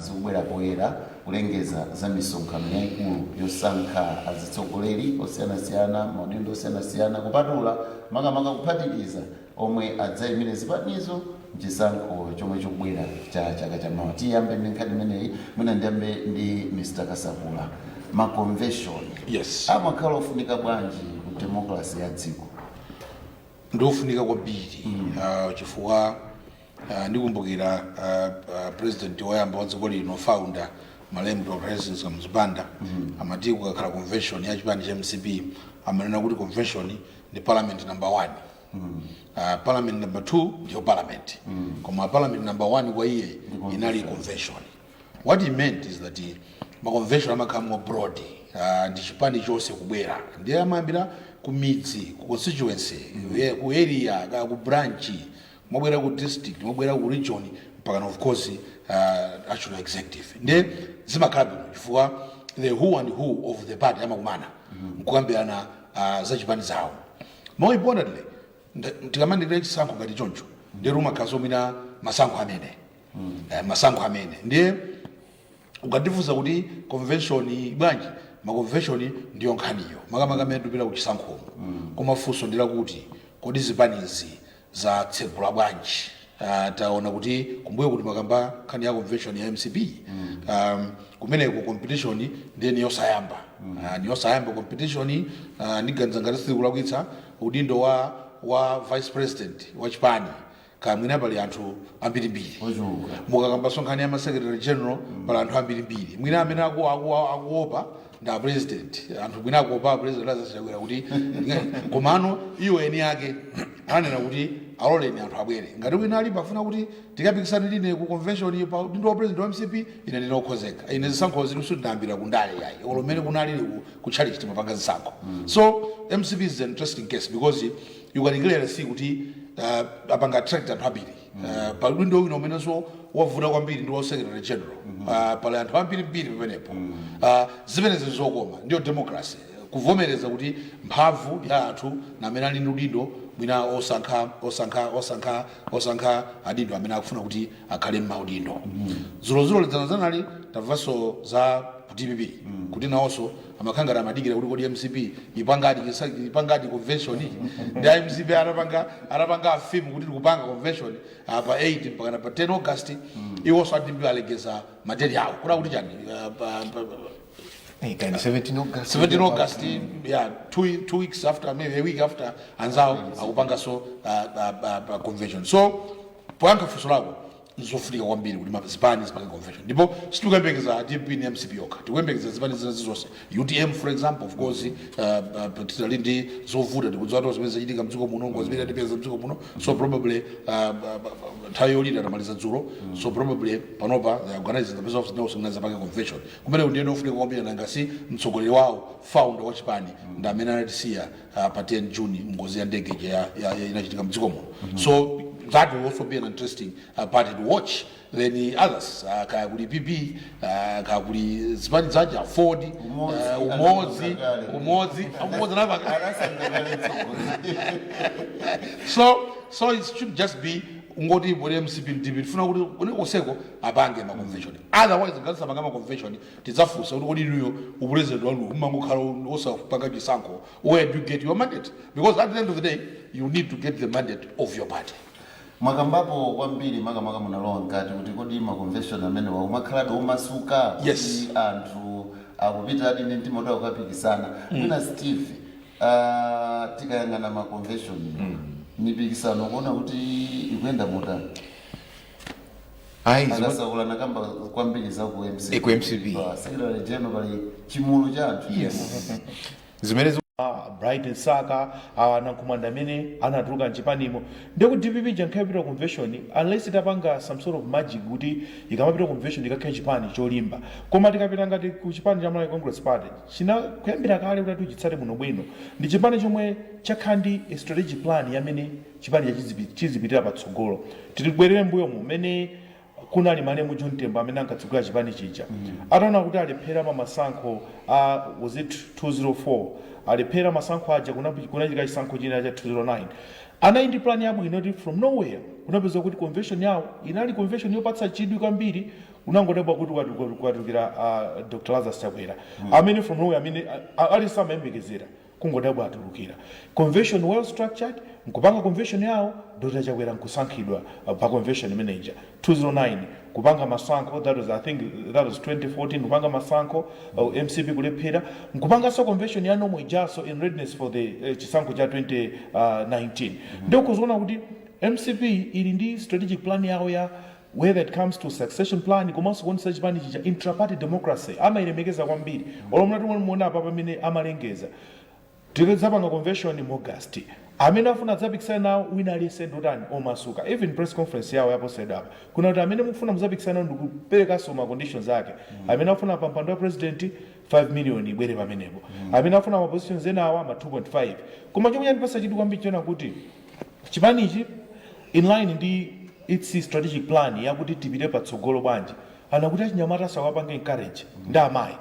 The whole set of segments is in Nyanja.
zikubwera poyera kulengeza za misonkhano yayikulu yosankha azitsogoleri osiyanasiyana, maudindo osiyanasiyana, kupatula makamaka kuphatikiza omwe adzayimire zipanizo mchisankho chomwe chikubwera cha chaka chamawa. Tiyambe ndi nkhani imeneyi. Mwina ndiyambe ndi Mr Kasakula. Ma convention amakhala ofunika bwanji ku democracy ya dziko? Ndiofunika kwambiri, chifukwa ndikumbukira president woyamba wa dziko lino, founder, malemu Dr Hastings Kamuzu Banda, amati kukakhala convention ya chipani cha MCP, amanena kuti convention ndi parliament number one. Parliament number two ndiyo parliament, koma parliament number one kwa iye inali convention. What he meant is that ma convention amakhala more broad, ndi chipani chonse kubwera, ndiye amayambira ku midzi, ku constituency, ku area, ka ku branch, mwabwera ku district, mwabwera ku region, mpaka of course national executive. Ndiye zimakhala bwino chifukwa the who and who of the party amakumana nkukambirana za chipani zawo. More importantly, tikamandikira chisankho ngati choncho, ndiye umakhaso mwina masankho amene masankho amene. Ndiye ukatifunsa kuti convention bwanji, ma convention ndiyo nkhaniyo, makamaka amene tupita kuchisankhomo. Koma funso ndilakuti, kodi zipanizi zatsegula bwanji? Taona kuti kumbuyo kuti makamba nkhani ya convention ya MCP, kumeneko competition ndiye niyosayamba, niyosayamba competition. Ndiganiza ngati sitikulakwitsa, udindo wa vice president wa chipani kamwina pali anthu ambirimbiri. Ochuluka. Mukakambanso nkhani ya ma secretary general, pali anthu ambirimbiri. Mwina amene akuopa ndi a president. Anthu mwina akuopa a president azachakwera kuti, komano iwo eni ake ananena kuti aloleni anthu abwere. Ngati wina alipo afuna kuti tikapikisane line ku convention pa udindo wa president wa MCP, ine ndine okhozeka. Ine zisankho zili sindinayambira kundale yayi, olo mmene kunalili ku church timapanga zisankho. So MCP is an interesting case because you can clearly see kuti apanga attract anthu ambiri. Pa udindo wina umenenso wavuta kwambiri ndi wa secretary general, pali anthu ambirimbiri pamenepo. Zimenezi zokoma, ndiyo democracy, kuvomereza kuti mphamvu ya anthu namene ali ndi udindo mwina osankha adindo amene akufuna kuti akhale m'maudindo. Zulozulu lidzanazanali tamvanso za ku DPP kuti nawonso amakhangati amadikira kuti kodi MCP ipangadi convention. Ndi MCP atapanga affirm kuti tikupanga convention pa 8 mpaka pa 10 August, iwonso a DPP alegeza ma date awo kuda kuti chani Eh, kandi 17 August. 17 August, yeah, 2 weeks after, maybe a week after anzawo akupangaso convention. So poyankha funso lako, nzofunika kwambiri kuti zipani zipange convention, ndipo sitikuyembekeza DPP ndi MCP yokha, tikuyembekeza zipani zina zizonse. UTM, for example, of course, titali ndi zovuta, tikudziwa to zimene zachitika mdziko muno, ngozi zimene tatipeza mdziko muno. So probably nthawi yolira tamaliza dzulo, so probably panopa they are organizing themselves now kuti azapange convention kumene ndiye ofunika kwambiri. Nangasi mtsogoleri wawo, founder wa chipani, ndi amene anatisiya pa 10 June, ngozi ya ndege ija inachitika mdziko muno. So that will also be an interesting party to watch. Then the others, kaya kuli PP, kaya kuli zipani zaja Ford, Umodzi, Umodzi, anapanga. Umodzi anapanga. Anasangalala mtsogoleri. So it should just be ngoti bole MCP, DPP, tifuna kuti kune koseko apange ma convention. Otherwise, ngati sapanga ma convention, tidzafunsa kuti kodi inuyo upresident wanu umangokhala osapanga chisankho, where do you get your mandate? Because at the end of the day you need to get the mandate of your party. Mwakambapo kwambiri, makamaka munalowa mkati kuti kodi ma convention amene wakumakhaladi omasuka, kuti anthu akupitadi ndi mtima kuti akukapikisana. Mwina Steve, tikayang'ana ma convention, mipikisano kuona kuti ikuyenda motani? Ayi, Akasakula nakamba kwambiri za ku MCP. Eh, ku MCP. Pa secretary general pali chimulu cha anthu. Zimene Bright Msaka, Nankhumwa amene anatuluka mchipanimo. Ndiye DPP jankhaipita convention, unless itapanga some sort of magic kuti ikamapita convention ikakhale chipani cholimba. Koma tikapita ngati ku chipani cha Malawi Congress Party, china kuyambira kale kuti tichitsate bwino bwino, ndi chipani chomwe chakhala ndi a strategic plan yamene chipani chizipitira patsogolo. Titibwerere mbuyomu mmene kunali malemu John Tembo amene ankatsogolera chipani chija, ataona kuti alephera pa masankho a, was it 204, alephera masankho aja, kunachitika chisankho china cha 209, anali ndi plan yabwino kuti from nowhere kunapeza kuti convention yawo inali convention yopatsa chidwi kwambiri. Unangodabwa kuti kwatulukira Dr Lazarus Chakwera amene from nowhere, amene aliyense amayembekezera, kungodabwa atulukira. Convention well structured, nkupanga convention yawo, Dr Chakwera nkusankhidwa pa convention manager. 209 kupanga masankho, that was, I think that was 2014, kupanga masankho, MCP kulephera, nkupanganso convention ya nomwe ijaso in readiness for the chisankho cha 2019. Ndio kuzoona kuti MCP ili ndi strategic plan yawo ya whether it comes to succession plan, komanso kuonesa chipani chija intraparty democracy amayilemekeza kwambiri. Olo mnati muona apa pamene amalengeza tikadzapanga convention mu August, amene afuna adzapikisana nawo, wina aliyense ndotani, omasuka. Even press conference yawo yaposeda apa kuna kuti amene mukufuna muzapikisana nawo, ndikuperekanso ma conditions ake. Amene afuna pa mpando wa president, 5 million ibwere pamenepo. Amene afuna ma positions enawa, ma 2.5. Koma chomwe chandipasa chidwi kwambiri chona kuti chipanichi, in line ndi its strategic plan yakuti tipite patsogolo bwanji, anakuti achinyamata sawapange encourage ndi amayi.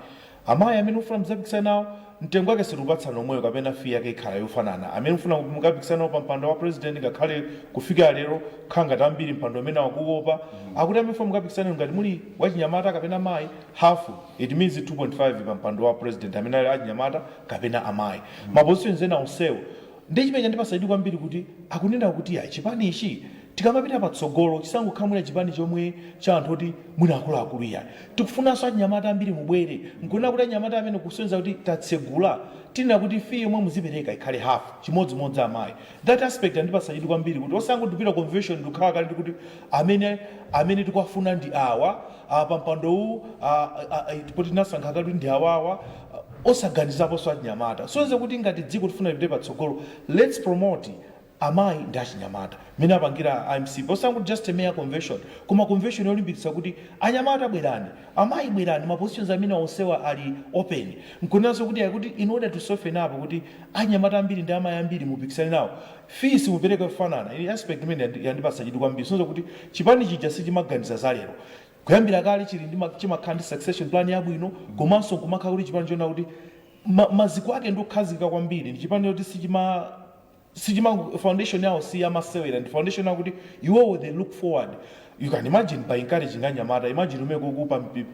Amayi amene ufuna muzapikisana nawo, mtengo wake situpatsana omweyo kapena fee yake ikhala yofanana. Amene ufuna mukapikisana nawo pa mpando wa president, ngakhale kufika lero khanga tambiri mpando umene wakuopa, akuti amene ufuna mukapikisana, ngati muli wachinyamata kapena amayi, half, it means 2.5 pa mpando wa president, amene ali achinyamata kapena amayi. Ma positions ena onsewo. Ndi chimene chandipasa kwambiri kuti akunena kuti ya chipanichi tikamapita patsogolo chisangokhala chipani chomwe cha anthu oti mwina akuluakulu iya, tikufunanso achinyamata ambiri mubwere. Nkunena kuti anyamata amene kusonyeza kuti tatsegula, tinena kuti fee yomwe muzipereka ikhale half, chimodzimodzi amayi. That aspect andipasa chidwi kwambiri, kuti osangotipita convention ndikukhala kale ndikuti amene tikuwafuna ndi awa pa mpando uwu, poti tinasankha kale kuti ndi awawa, osaganizaponso achinyamata. Sonze kuti ngati dziko tifuna lipite patsogolo, let's promote amayi ndi achinyamata mene apangira MCP, osanguti just a mere convention, koma convention yolimbikitsa kuti anyamata bwerani, amayi bwerani, ma positions amene onsewa ali open. Nkunenanso kuti akuti in order to soften up kuti anyamata ambiri ndi amayi ambiri mupikisane nawo, fees mupereke kufanana. Ili aspect imene yandipasa chidwi kwambiri, sonza kuti chipani chija sichimaganiza za lero, kuyambira kale chili ndi chimakhala ndi succession plan yabwino, komanso nkumakhala kuti chipani chona kuti maziko ake ndiokhazikika kwambiri. Ndi chipani choti sichima foundation yawo si yamasewera, ndi foundation yawo kuti iwowo they look forward. You can imagine, by encouraging anyamata, imagine umene kuku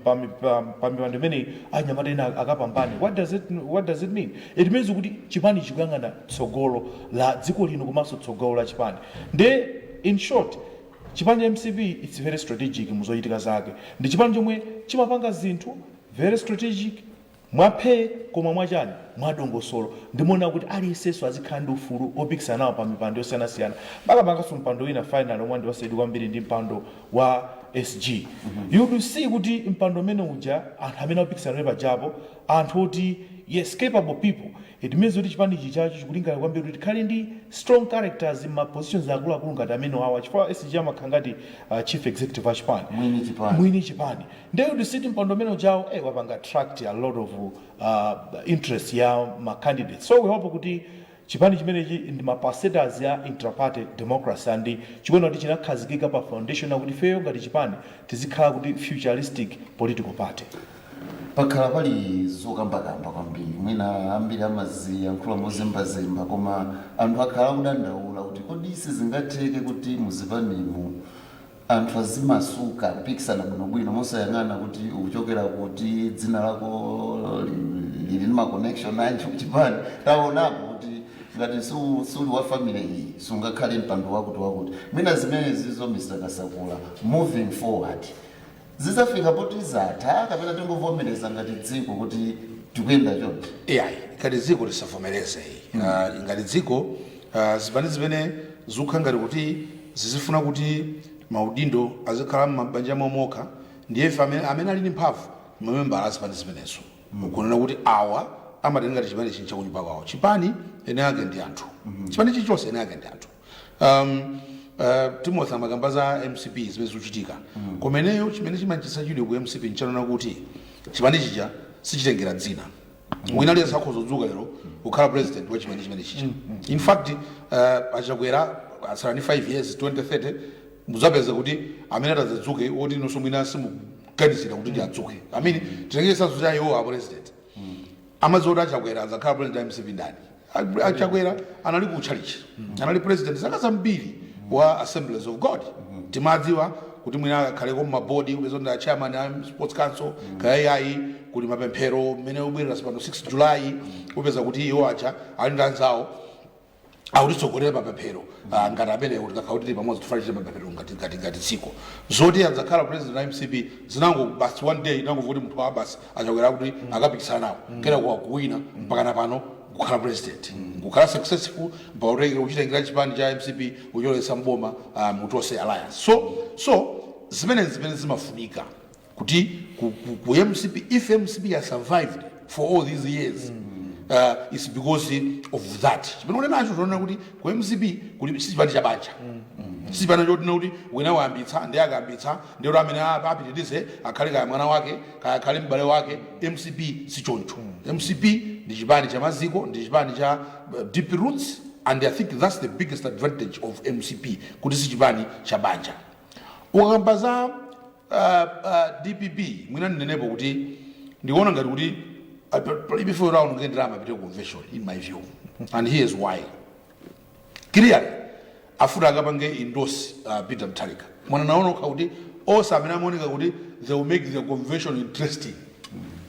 pa mipando imeneyi anyamata ena akapambane. What does it mean? It means kuti chipani chikuyang'ana tsogolo la dziko lino komanso tsogolo la chipani. Nde in short, chipani cha MCP, it's very strategic muzochitika zake. Ndi chipani chomwe chimapanga zinthu very strategic, mwaphe koma mwachani, mwadongosolo. Ndimaona kuti aliyensenso azikhala ndi ufulu opikisana nawo pa mipando yosiyanasiyana, makamakaso mpando wina final omwe ndiwasaidi kwambiri ndi mpando wa SG. You would see kuti mpando umene uja, anthu amene akupikisana nawo pajapo, anthu oti yes, capable people. It means kuti chipani ichi chacho chikulingana kwambiri kuti tikhale ndi strong characters ma positions akuluakulu ngati amene awa, chifukwa SG amakhala ngati chief executive wa chipani. Mwini chipani. Mwini chipani. Ndiye kuti siti mpando umene ujawo wapanga attract a lot of interest ya ma candidates. So we hope kuti chipani chimenechi ndi ma percenters ya intraparty democracy and chikuona kuti chinakhazikika pa foundation yakuti ifeyo ngati chipani tizikhala kuti futuristic political party. Pakhala pali zokambakamba kwambiri, mwina ambiri amaziyankhula mozembazemba, koma anthu akhala akudandaula kuti kodi sizingatheke kuti muzipanimu anthu azimasuka kupikisana bwinobwino, mosayang'ana kuti ukuchokera kuti, dzina lako lili ndi ma connection anji kuchipani? Taonapo kuti ngati suli wa family iyi sungakhale mpando wakuti wakuti. Mwina zimene zizo, Mr Kasakula, moving forward zizafika poti zatha, kapena tingovomereza ngati dziko kuti tikuyenda chonchi? Iyayi, ngati dziko lisavomereze iyi. Ngati dziko, zipani zimene zikukhala ngati kuti zizifuna kuti maudindo azikhala m'mabanja momokha, ndiye ife amene ali ndi mphamvu, mamembala a zipani zimenezo, kunena kuti awa amatenga ngati chipani chincha kunyumba kwawo. Chipani ene ake ndi anthu. Chipani chilichonse ene ake ndi anthu. Timothy amakamba za MCP zimene zikuchitika kumeneyo. Chimene chimachititsa chidwi ku MCP nchanena kuti chipani chija sichitengera dzina. Wina aliyense akhoza kudzuka lero kukhala president wa chipani chimene chija. In fact, Achakwera atsala ndi 5 years, 2030 muzapeza kuti amene atadzadzuke woti inonso mwina simukuganizira kuti ndi adzuke. I mean, titengere chitsanzo cha iwo a president, amadziwa kuti Achakwera adzakhala president wa MCP ndani? Achakwera anali ku church, anali president zaka zambiri wa Assemblies of God. Timadziwa Kuti mwina akhaleko mumabodi, kupeza ndi chairman a sports council, kaya ayi, kuli mapemphero mmene ubwerera pano 6 July, kupeza kuti iwo aja ali ndi anzawo akutitsogolera mapemphero. Ngati amenewo tikakhala kuti tili pamodzi, tifanire mapemphero ngati dziko. Zoti adzakhala president wa MCP zinango basi one day inangomva kuti munthu wa basi achakwera kuti akapikisana nawo, kena kuwina mpakana pano kukhala president, kukhala successful mpaka kuchitengera chipani cha MCP kucholesa mboma mu Tonse Alliance. So zimene zimafunika kuti ku MCP, if MCP has survived for all these years, it's because of that. Chimene unenacho toona kuti ku MCP kuli sichipani cha banja, sichipani chotina kuti wina wayambitsa ndi akayambitsa ndiye kuti amene apitirize akhale kaya mwana wake, kaya akhale m'bale wake. MCP sichoncho. MCP ndi chipani cha maziko, ndi chipani cha deep roots, and I think that's the biggest advantage of MCP, kuti si chipani cha banja. Ukakamba za DPP, mwina ndinenepo kuti ndikuona ngati kuti palibe for round ngendera amapita convention, in my view, and here's why. Clearly afuna akapange endorse Peter Mutharika. Mwana naona kuti onse amene amaoneka kuti they will make the convention interesting,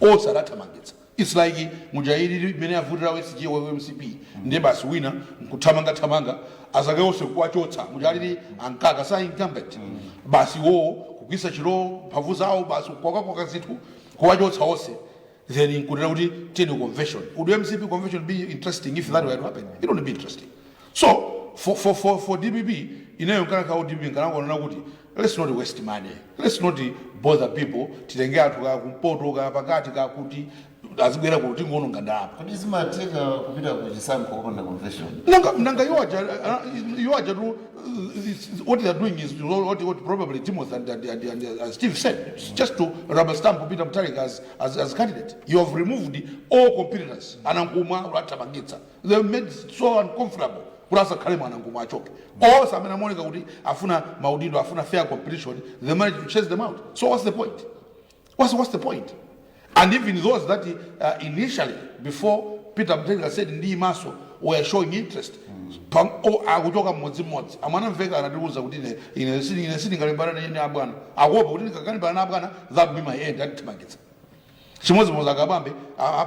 onse adathamangitsa. It's like mujairi imene avutira SG wa MCP, ndiye basi wina nkuthamangathamanga azake onse kuwachotsa. Mujalili ankaka sa incumbent, basi wo kugwisa chilo mphamvu zawo, basi kwakakwaka zinthu kuwachotsa onse, then nkunena kuti tiyeni convention. Would MCP convention be interesting if that were to happen? It wouldn't be interesting. So for DPP, ineyo nkanakhala DPP nkanangonena kuti let's not waste money, let's not bother people, titenge anthu kaya kumpoto, kaya pakati, kaya kuti azibwera kuti tingononga ndalama. Kodi zimatheka kupita ku chisankho kopanda convention? Nanga iwo aja tu what they are doing is what probably Timothy and Steve said. It's just to rubber stamp Peter Mutharika as candidate. You have removed all competitors. Anankhumwa ulathamangitsa. They made it so uncomfortable kuti asakhale mwanankhumwa, achoke. Onse amene amaoneka kuti afuna maudindo, afuna fair competition, they managed to chase them out. So what's the point? What's the point? And even those that initially, before Peter Mutharika said ndimaso, were showing interest, akuchoka mmodzimmodzi. Amwanamveka anatiuza kuti ine sindingalimbana nene abwana, akuopa kuti ndikakalimbana na abwana, that be my end, andithamangitsa. Chimodzimodzi akabambe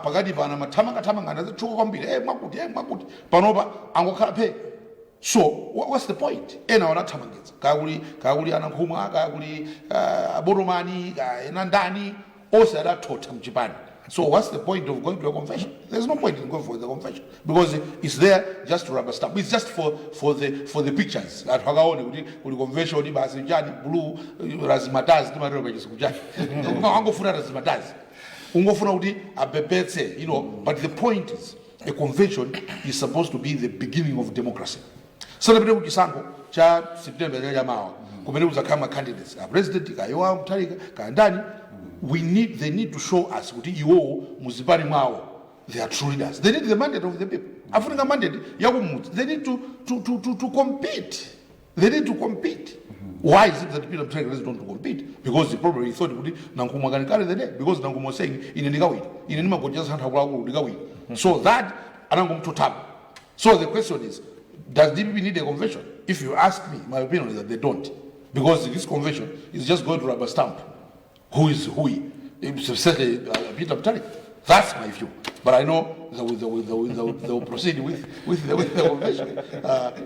pakati pana mathamangathamanga anatchuka kwambiri, mwakuti, mwakuti, panopa angokhala phe. So what's the point? Ena wanathamangitsa, kaya kuli anankhumwa, kaya kuli abotomani, kaya ena ndani, onse adathotha mchipani. So what's the point of going to a convention? There's no point in going for the convention because it's there just to rubber stamp. It's just for the pictures, anthu akaone kuti kuli convention basi. Chani, blue razzmatazz, timatero pachizungu chani, angofuna razzmatazz, ungofuna kuti abebetse. But the point is, a convention is supposed to be the beginning of democracy. Sanapite kuchisankho cha September cha chamawa kumene kuzakhala ma candidates a president, kayowa Mutharika, kaya ndani, we need they need to show us kuti iwowo muzipani mwawo they are true leaders. They need the mandate of the people. Afunika mandate yakumudzi. They need to compete. They need to compete. Why is it that Peter Mutharika doesn't want to compete? Because he probably thought kuti Nankhumwa can carry the day, because Nankhumwa was saying, "Ine ndikawina, ine ndimagonjetsa anthu akuluakulu, ndikawina." So that anangomtotapa. So the question is, does DPP need a convention? If you ask me, my opinion is that they don't, because this convention is just going to rubber stamp who is who. It's certainly Peter Mutharika. That's my view. But I know they will proceed with the convention.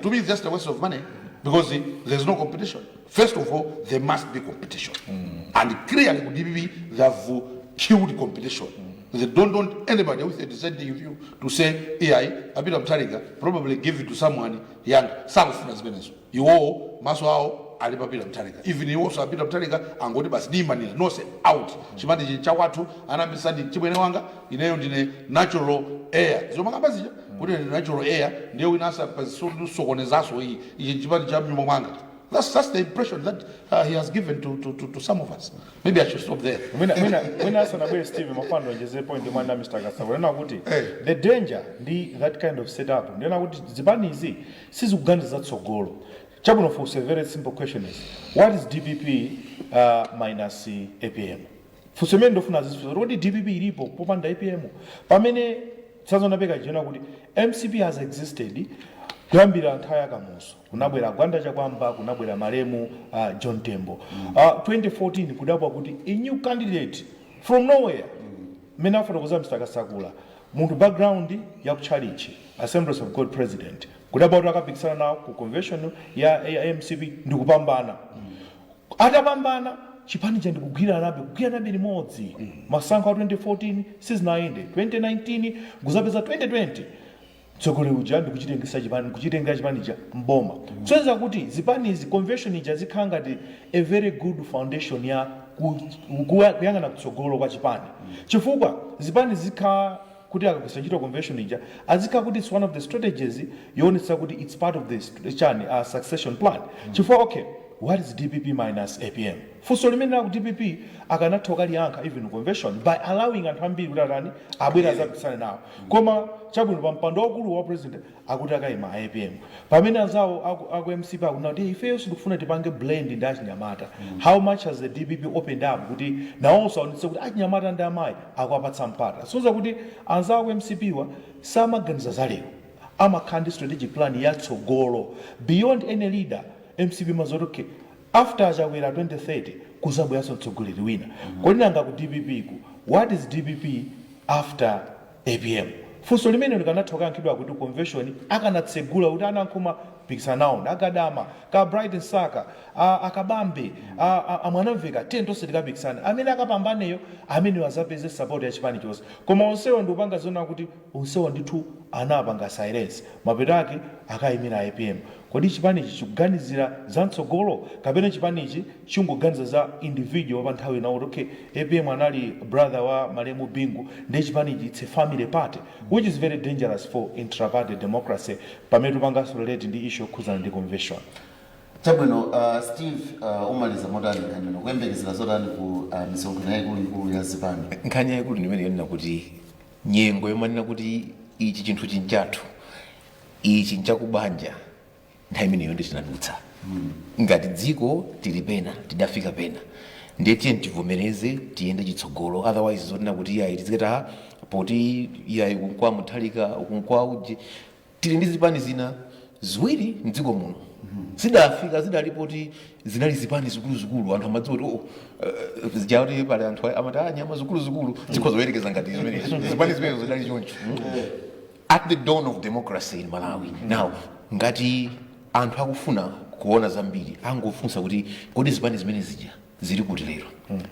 To me, it's just a waste of money because there's no competition. First of all, there must be competition. And clearly, with DPP, they have killed competition. They don't want anybody with a dissenting view to say, "AI, a Peter Mutharika, probably give it to someone young." Sakufuna zimenezo. Iwowo, maso awo, ali pa Peter Mutharika. Even iwonso a Peter Mutharika angoti basi ndiyimanira nonse out. Chipani chi chakwathu, anambisa ndi chibwene wanga, ineyo ndine natural heir. Zomakamba zija kuti ndine natural heir, ndiye wina asasokonezaso iyi, ichi chipani cha mnyumba mwanga. That's the impression that he has given to some of us. Maybe I should stop there. Mwina asanabwere Steve, mafano onjeze point mwana Mr. Kasabo nena kuti the danger ndi that kind of setup, ndiyona kuti zipanizi sizikuganiza zatsogolo. Chabwino, for a very simple question is, what is DPP minus APM? Funso imene ndofuna zizifunsa kuti DPP ilipo popanda APM? Pamene sazonapeka chiona kuti MCP has existed. Kuyambira nthawi ya Kamuzu kunabwera Gwanda Chakwamba, kunabwera malemu John Tembo. 2014 kudabwa kuti a new candidate from nowhere, mmene afotokoza Mr Kasakula, munthu background ya kutchalichi, Assemblies of God president, kudabwa kuti akapikisana nawo ku convention ya MCP ndikupambana. Atapambana, chipani cha ndikugwiranabe, kugwiranabe limodzi. Masankho a 2014 sizinayende, 2019 kuzapeza, 2020 mtsogoleri uja ndikuchitengesa chipani, ndikuchitengera chipani cha mboma. Kusonyeza kuti zipanizi, convention ija zikhala ngati a very good foundation ya kuyang'ana kutsogolo kwa chipani, chifukwa zipani zikhala kuti akagwisa ntchito convention ija, azikhala kuti it's one of the strategies yoonetsa kuti it's part of the chani, succession plan. Chifukwa, okay, what is DPP minus APM? Funso limene la ku DPP akanatha kaliyankha even convention by allowing anthu ambiri kuti atani, abwere azapikisane nawo. Koma chabwino, pa mpando waukulu wa president akuti akayima APM, pamene anzawo aku MCP akunena kuti ifeyo sitikufuna tipange blend ndi achinyamata. How much has the DPP opened up kuti nawonso aonetse kuti achinyamata ndi amayi akuwapatsa mpata? Sonza kuti anzawo aku MCP wa samaganiza za lero, amakhala ndi strategic plan yatsogolo beyond any leader. MCP mazoti, okay, after Chakwera 2030 kuzabweranso mtsogoleri wina. Kodi nanga ku DPP ku, what is DPP after APM? Funso limene likanatha kuyankhidwa kuti convention akanatsegula kuti anankhuma pikisana nawo, agadama ka Bright Msaka, akabambe, amwanamveka, tiye tonse tikapikisana, amene akapambaneyo amene azapeze support ya chipani chonse. Koma onsewa ndikupanga zona kuti onsewa ndithu anapanga silence, mapeto ake akayimira APM. Kodi chipanichi chikuganizira za mtsogolo kapena chipanichi chingoganiza za individual pa nthawi ina, kuti okay, APM anali brother wa malemu Bingu, ndi chipanichi it's a family party, which is very dangerous for intraparty democracy, pamene tipanganso relate ndi issue yokhuzana ndi convention? Chabwino, Steve, umaliza motani nkhani ino? Kuyembekezera zotani ku misonkhano yayikuluikulu ya zipani? Nkhani yayikulu ndimene yonena kuti nyengo yomanena kuti ichi chinthu chinchathu, ichi nchakubanja, nthawi imeneyo ndi tinadutsa. Ngati dziko tili pena, tidafika pena, ndiye tiye tivomereze, tiyende chitsogolo. Otherwise zotina kuti iyayi, tizikati poti iyayi, ukunkwa Muthalika, ukunkwa uji, tili ndi zipani zina ziwiri mdziko muno zidafika, zidalipo kuti zinali zipani zikuluzikulu, anthu amadziwa kuti oh, zijati pali anthu amati nyama zikuluzikulu zikhoza kuyerekeza ngati zimenezo. Zipani zimenezo zidali choncho at the dawn of democracy in Malawi. Now ngati anthu akufuna kuona zambiri, angofunsa kuti kodi zipani zimene zija zili kuti lero?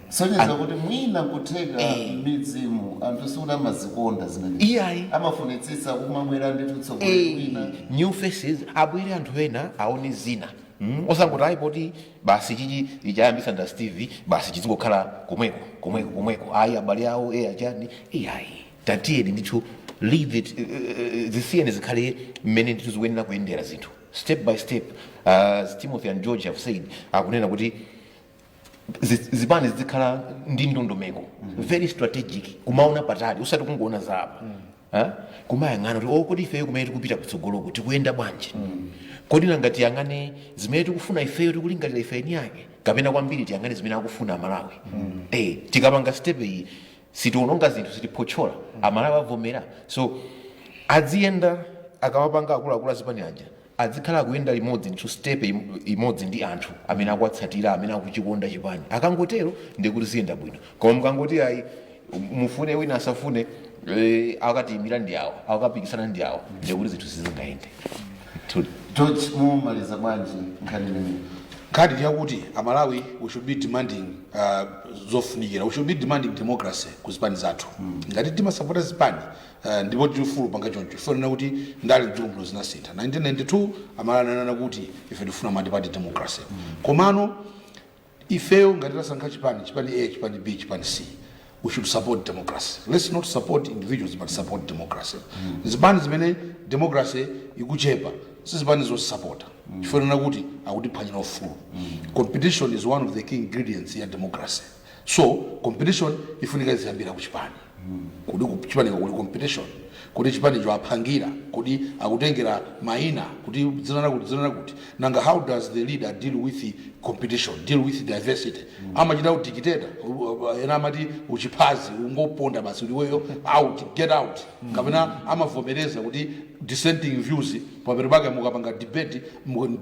Sonyeza kuti mwina kutheka m'midzimu anthu sikuti amazikonda zimene Iyayi. amafunitsitsa kumabwera ndithu tsogoleri wina. New faces, abwere anthu ena aone zina. Osangoti ayi, poti basi chichi ichayambisa nda Steve, basi chizingokhala komweko komweko komweko, ayi, abale awo e achani, iyayi, tatiyeni ndithu, leave it, zisiyeni zikhale mmene ndithu zikuyenera kuyendera zinthu, step by step. As Timothy and George have said, akunena kuti zipani zizikhala ndi ndondomeko, very strategic, kumaona patali, usati kungoona zapa. Ha? Kumayang'ana kuti oh, kodi ifeyo kumene tikupita kutsogoloko tikuyenda bwanji? Kodi nanga tiyang'ane zimene tikufuna ifeyo, tikulingalira ife eni ake, kapena kwambiri tiyang'ane zimene akufuna Amalawi? Tikapanga step iyi, sitiononga zinthu, sitiphotchola, Amalawi avomera. So aziyenda, akamapanga akuluakulu azipani aja, azikhala akuyenda limodzi ndithu, step imodzi ndi anthu amene akuwatsatira, amene akuchikonda chipani. Akangotero ndikuti ziyenda bwino. Koma mukangoti ayi, mufune wina asafune, akatiyimira ndi awa, akapikisana ndi awa, ndikuti zinthu sizingayende. George, mumaliza bwanji nkhani imeneyi? Nkhani yakuti Amalawi, we should be demanding zofunikira. We should be demanding democracy ku zipani zathu ngati timasapota zipani, ndipo tifulu panga choncho. Ifanena kuti ndale mdziko muno zinasintha. 1992 Amalawi ananena kuti ife tifuna multi-party democracy. Komano ifeyo ngati tasankha chipani, chipani A, chipani B, chipani C, we should support democracy. Let's not support individuals but support democracy. Zipani zimene democracy ikuchepa si zipani zosapota, chifanena kuti akutiphwanyira ufulu. Competition is one of the key ingredients ya democracy. So competition ifunika iziyambira ku chipani. Kodi ku chipaniko kuli competition? Kodi chipanicho aphangira? Kodi akutengera mayina kuti dzinana kuti dzinana kuti? Nanga how does the leader deal with the competition, deal with diversity? Amachita udictator, ena amati uchiphazi, ungoponda basi, uliweyo out, get out, kapena amavomereza kuti dissenting views Pamene pake mukapanga debate,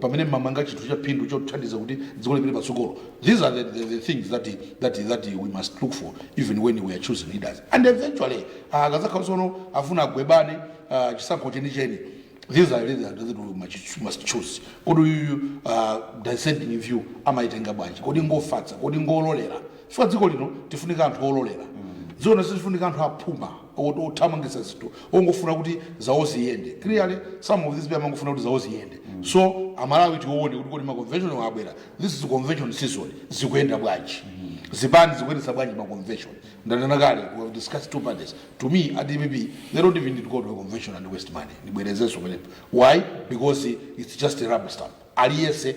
pamene mmamanga chinthu cha phindu chothandiza kuti dziko lipite patsogolo. These are the things that we must look for even when we are choosing leaders. And eventually akazakhala sono afuna agwebane, chisankho chenicheni, these are leaders that we must choose. Kodi uyuyu dissenting view amaitenga bwanji? Kodi ngofatsa? Kodi ngololera? Chifukwa dziko lino tifunika anthu ololera. Dziko lino sitifunika anthu aphuma, othamangitsa zinthu, ongofuna kuti zawo ziyende. Clearly some of these people amangofuna kuti zawo ziyende. So Amalawi tione kuti kodi ma convention abwera, this is convention season, zikuyenda bwanji? Zipani zikuyendetsa bwanji ma convention? Ndanena kale, we have discussed two parties. To me, at DPP, they don't even need to go to a convention and waste money. Ndibwerezenso pamenepo. Why? Because it's just a rubber stamp. Aliyense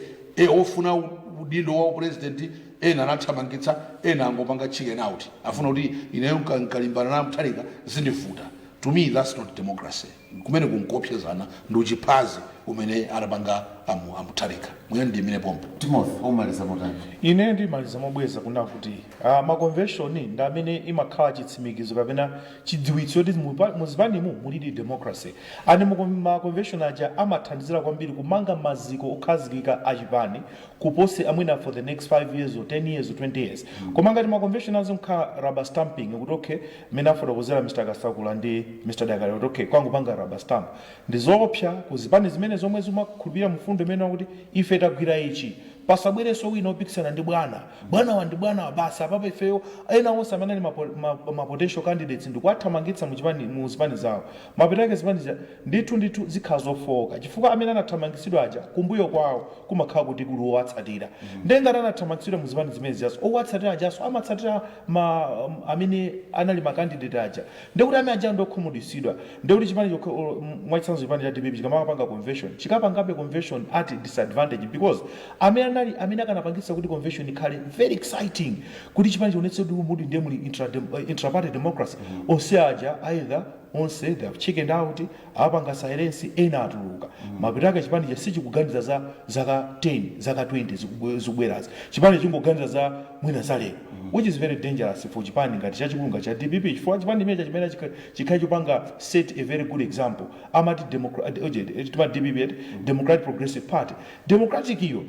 ofuna udindo wa president, ena anathamangitsa, ena angopanga chicken out, afuna kuti ineyo nkalimbana na Mutharika zindivuta. To me, that's not democracy. Kumene kunkopsezana ndi uchiphazi umene anapanga aMutharika. Mwene ndi imene pompo. Timothy, umaliza motani? Ine ndimaliza mobweza kuna kuti ma convention ndi amene imakhala chitsimikizo kapena chidziwitso kuti muzipanimu mulidi democracy, and ma convention aja amathandizira kwambiri kumanga maziko okhazikika achipani kupose amwina for the next 5 years or 10 years or 20 years. Koma ngati ma convention azikhala rubber stamping, kuti okay, mmene afotokozera Mr Kasakula ndi Mr Dakale, kuti okay, kwangopanga rubber stamp, ndi zoopsa kuzipani zimene zomwe zimakhulupirira mfundo imene wakuti ife tagwira ichi, pasabwerenso wina opikisana ndi bwana, bwana wa ndi bwana wa basi. Apapo ifeyo ena onse amene ali ma potential candidates ndikuwathamangitsa mu zipani zawo. Mapeto ake zipani ndithu ndithu zikhala zofowoka, chifukwa amene anathamangitsidwa aja kumbuyo kwawo kumakhala kuti kuli owatsatira. Ndengati anathamangitsidwa mu zipani zimene zijazo, owatsatira ajaso amatsatira ma amene anali ma candidate aja, ndekuti amene aja ndokhumudwitsidwa. Ndekuti chipani mwachitsanzo chipani cha DPP chikamapanga convention, chikapangabe convention at disadvantage, because amene anali amene akanapangitsa kuti convention ikhale very exciting, kuti chipani chionetse kuti mudi ndiye muli intraparty democracy, onse aja either onse they have chickened out, apanga silence, ena atuluka. Mapeto ake chipani sichikuganiza za zaka 10, zaka 20 zikubwerazi. Chipani chingoganiza za mwina za lero, which is very dangerous for chipani ngati chachikulu ngati cha DPP, chifukwa chipani chimenecha chimene chikhale chopanga set a very good example. Amati timati DPP eti, Democratic Progressive Party, democratic iyo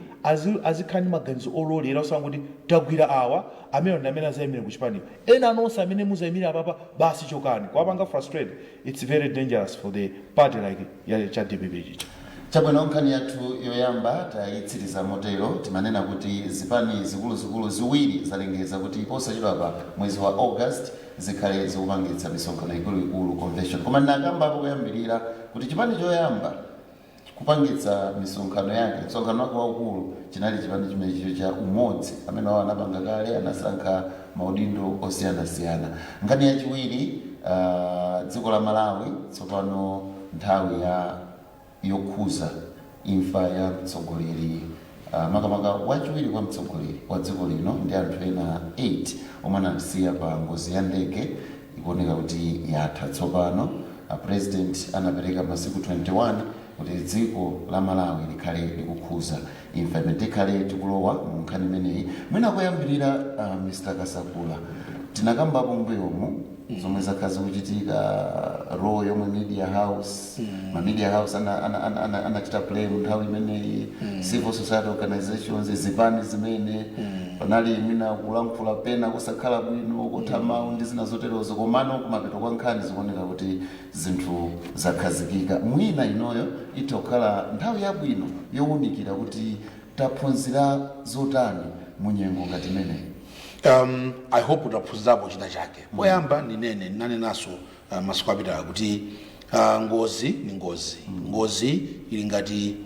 azikhala ndi maganizo ololera, osangoti tagwira awa, amene ndi amene azayimira kuchipaniyo, ena nonse amene muzayimira apapa basi chokani, kuwapanga frustrate. It's very dangerous for the party like ya cha DPP chicha. Chabwino, nkhani yathu yoyamba tayitsiriza motero. Timanena kuti zipani zikuluzikulu ziwiri zalengeza kuti posachedwapa, mwezi wa August, zikhale zikupangitsa misonkhano ikuluikulu, convention. Koma ndinakambapo kuyambirira kuti chipani choyamba kupangitsa misonkhano yake, msonkhano wake waukulu, chinali chipani chimenecho cha Umodzi, amene wawo anapanga kale, anasankha maudindo osiyanasiyana. Nkhani yachiwiri, dziko la Malawi tsopano nthawi ya yokhuza imfa ya mtsogoleri, makamaka wachiwiri kwa mtsogoleri wa dziko lino ndi anthu ena 8 omwe anamsiya pa ngozi ya ndege, ikuoneka kuti yatha tsopano. President anapereka masiku 21 kuti dziko la Malawi likhale likukhuza imfa imene. Tikhale tikulowa mu nkhani imeneyi. Mwina kuyambirira, Mr Kasakula, tinakambapo mbuyomu zomwe zakhala zikuchitika, role yomwe media house, ma media house anachita ana play mu nthawi imeneyi, civil society organizations, zipani zimene panali mwina kulankhula pena kusakhala bwino, kutha mawu ndi zina zoterozo. Komano kumapeto kwa nkhani zikuoneka kuti zinthu zakhazikika. Mwina inoyo itha kukhala nthawi yabwino yowunikira kuti taphunzira zotani mu nyengo ngati imeneyi. I hope utaphunzirapo china chake. Poyamba ndinene, ndinanenanso masiku apitawa kuti ngozi ni ngozi. Ngozi ili ngati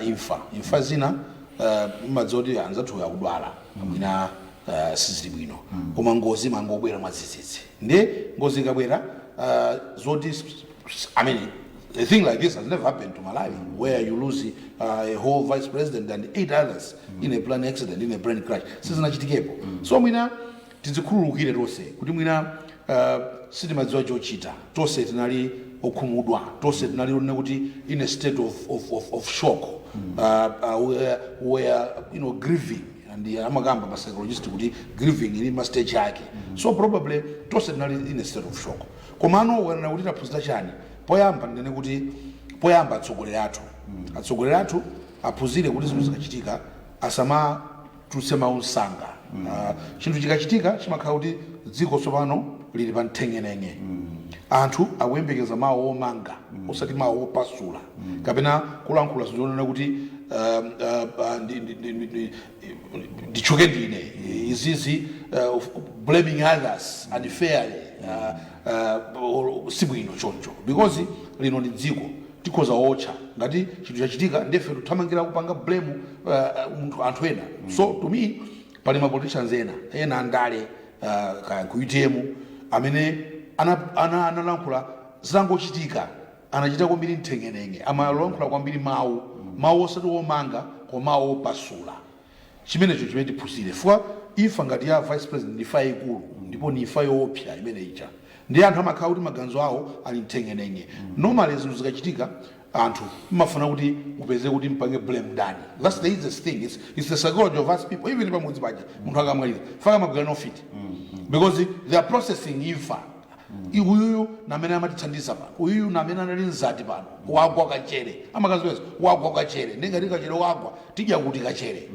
imfa. Imfa zina imadziwa kuti anzathu akudwala, mwina sizili bwino, koma ngozi imangobwera mwadzidzidzi. Ndiye ngozi ikabwera, zoti I mean, a thing like this has never happened to Malawi, where you lose a whole vice president and eight others in a plane accident, in a plane crash. Sizinachitikepo. So mwina tidzikhululukire tonse kuti mwina sitimadziwa chochita. Tonse tinali okhumudwa, tonse tinali onena kuti in a state of shock. We were grieving, and amakamba pa psychologist kuti grieving ili ma stage yake. So probably tonse tinali in a state of shock. Komano wanena kuti taphunzira chani, poyamba ndinene kuti poyamba atsogoleri athu Atsogoleri athu aphunzire kuti zinthu zikachitika asamatulutse mawu msanga. Chinthu chikachitika chimakhala kuti dziko tsopano lili pa mthengenenge. Anthu akuyembekeza mawu omanga, osati mawu opasula kapena kulankhula zinthu zonena kuti nditchuke ndine izizi, blaming others unfairly, sibwino choncho, because lino ndi dziko tikhoza wotcha. Ngati chinthu chachitika, ndefe tuthamangira kupanga blame munthu, anthu ena. So to me, pali ma politicians ena andale, kaya ku UTM, amene analankhula zitangochitika, anachita kwambiri mthengenenge, amalankhula kwambiri mawu osati omanga koma mawu opasula. Chimenecho chimene tiphunzire, fuka imfa ngati ya vice president ndi imfa yayikulu ndipo ni imfa yoopsa imene ija, ndi anthu amakhala kuti maganizo awo ali mthengenenge. Normally zinthu zikachitika, anthu mmafuna kuti upeze kuti mpange blame ndani. That's the easiest thing. It's the psychology of us people. Even pamudzi paja, munthu akamwalira, faka amagwira nofiti because they are processing imfa. Uyuyu namene amatithandiza pano, uyuyu namene anali mzati pano, wagwa kachere, amakaziweza wagwa kachere, ndingati kachere wagwa, tidya kuti kachere.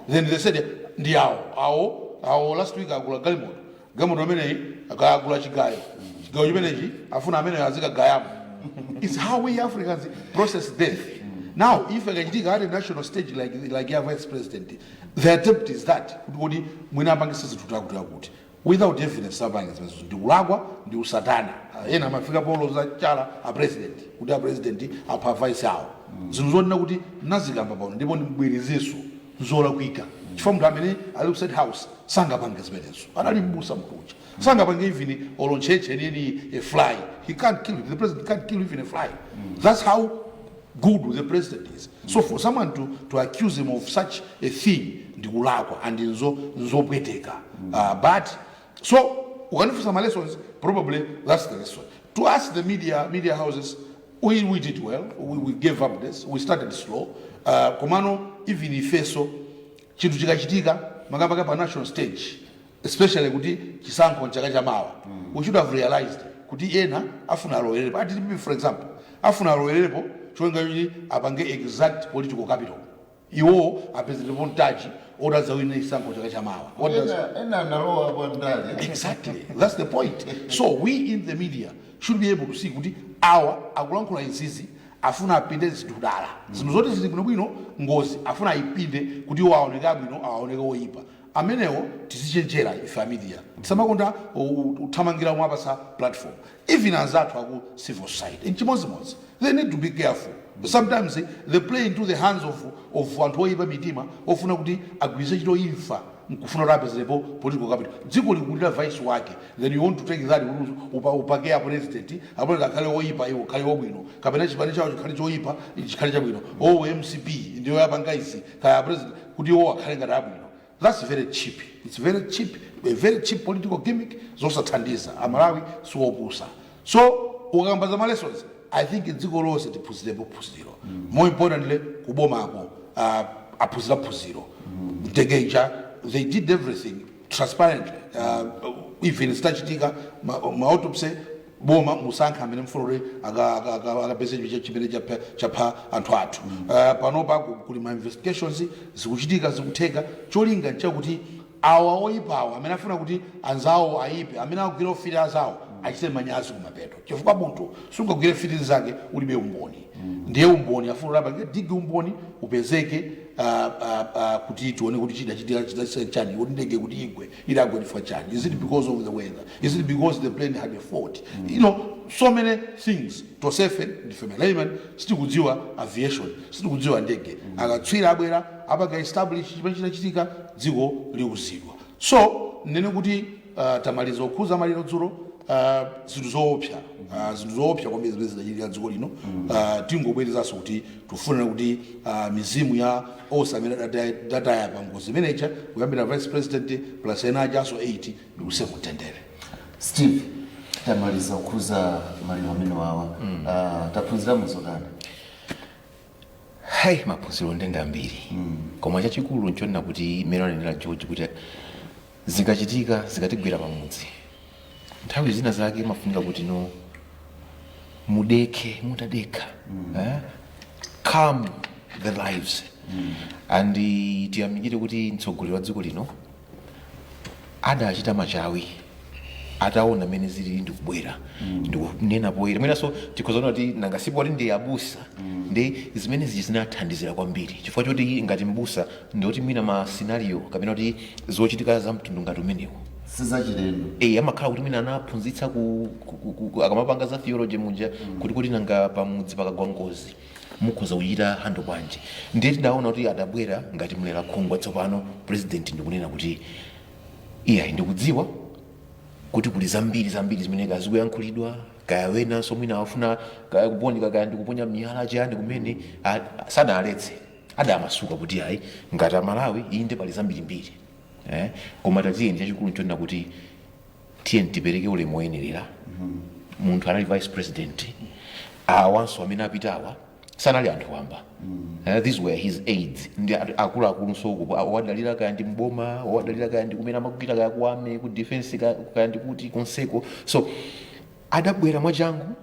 Then they said ndi awo awo awo. Last week agula galimoto, galimoto ameneyi akagula chigayo, chigayo chimenechi afuna ameneyo azikagayamo. It's how we Africans process death. Now if ikachitika at a national stage like ya vice president, the attempt is that kuti mwina apangisa zinthu takuti without evidence apange zimenezo ndi kulakwa, ndi usatana. Ena amafika poloza chala a president kuti a president apha vice awo, zinthu zonena kuti nazikamba pano ndipo ndibwerezenso, zolakwika, chifukwa munthu amene ali ku State House sangapange zimenezo. Anali mbusa munthu uja, sangapange even olo ntchentche nini, a fly he can't kill it. The president can't kill even a fly. That's how good the president is. So for someone to accuse him of such a thing ndikulakwa and nzopweteka. But so ukanifunsa ma lessons, probably that's the lesson to us, the media houses. We did well. We gave up this. We started slow. Komano even ifeso, chinthu chikachitika, makamaka pa national stage, especially kuti chisankho nchaka chamawa, we should have realized kuti ena afuna alowererepo. Ati for example afuna alowererepo cholinga kuti apange exact political capital, iwo apezerepo mtaji otadzawina chisankho chaka chamawa. Ena analowa po ndale. Exactly, that's the point. So we in the media should be able to see kuti awa akulankhula izizi, afuna apinde zinthu dala, zinthu zoti zili bwinobwino, ngozi afuna ayipinde kuti iwo aoneke abwino, aoneke oyipa. Amenewo tizichenjera ife a media, tisamakonda uthamangira mwapasa platform. Even anzathu aku civil society nchimodzimodzi, they need to be careful. Sometimes they play into the hands of anthu oyipa mitima ofuna kuti agwiritse ntchito imfa nkufuna kuti apezerepo political capital. Dziko likulira vice wake, then you want to take that kuti upake a president, apo akhale oyipa, iwo khale wabwino, kapena chipani chawo chikhale choyipa, chikhale chabwino. O MCP ndiyo yapanga izi, kaya president, kuti iwo akhale ngati abwino. That's very cheap. It's very cheap, a very cheap political gimmick zosathandiza. Amalawi siwopusa. So ukakamba za ma lessons, I think dziko lonse tiphunzirepo phunziro. More importantly, kubomako aphunzira phunziro. Mtegeja, they did everything transparently. Even zitachitika ma autopsy, boma musankha amene mfuna akapeze chimene chapha anthu athu. Panopa kuli ma investigations zikuchitika, zikutheka. Cholinga nchakuti awa oyipawa amene afuna kuti anzawo ayipe, amene akugwira ufiti azawo, achite manyazi kumapeto, chifukwa munthu sungagwire fiti zake ulibe umboni. Ndiye umboni afuna kuti apange dig, umboni upezeke, kuti tione kuti chidachitika chidachita chani, kuti ndege kuti igwe, idagwa chifukwa chani. Is it because of the weather? Is it because the plane had a fault? So many things. Tosefe ndife layman, sitikudziwa aviation, sitikudziwa ndege. Akatswiri abwera, apanga establish chimene chinachitika, dziko liuzidwa. So nene kuti tamaliza kukhuza maliro dzulo. Zinthu zoopsa, zinthu zoopsa kwambiri zimene zinachitika dziko lino. Tingobwerezanso kuti tifunira kuti mizimu ya onse amene adataya pa ngozi imeneja, kuyambira vice president plus ena ajaso 8, ndiuse mtendere. Steve, tamaliza kukhuza maliro amene wawa. Taphunziramo zotani? Hayi, maphunziro ndenda ambiri, koma chachikulu nchonena kuti mmene anenera George kuti zikachitika, zikatigwira pamudzi, nthawi zina zake imafunika kuti no mudekhe, mutadekha, eh? Calm the lives. And tiyamikire kuti mtsogoleri wa dziko lino adachita machawi ataona mmene zilili ndikubwera ndikunena poyera. Mwinanso tikhozaona kuti nanga sipo kuti ndi abusa, ndi zimene ziji zinathandizira kwambiri, chifukwa choti ngati mbusa ndikuti mwina ma scenario kapena kuti zochitika za mtundu ngati umenewo sizachilendo. Amakhala kuti mwina anaphunzitsa akamapanga za theology muja kuti nanga pamudzi pakagwa ngozi mukhoza kuchita handle bwanji. Ndiye tidaona kuti adabwera ngati mlera khungwa tsopano president ndikunena kuti iya, ndikudziwa kuti kuli zambiri zambiri zimene kazikuyankhulidwa, kaya wenanso mwina afuna kaya kuponya kaya ndikuponya miyala chiyani kumene sanaletse, adamasuka kuti ayi, ngati Amalawi inde pali zambirimbiri, koma tatiyeni, chachikulu nchonena kuti tiyeni tipereke ulemu woyenerera. Munthu anali vice president, awanso amene apitawa sanali anthu wamba. These were his aides, ndi akuluakulu nsoko wadalira kaya ndi mboma, wadalira kaya ndi kumene amagwira, kaya ku army, ku defense, kaya ndi kuti konseko. So adabwera mwachangu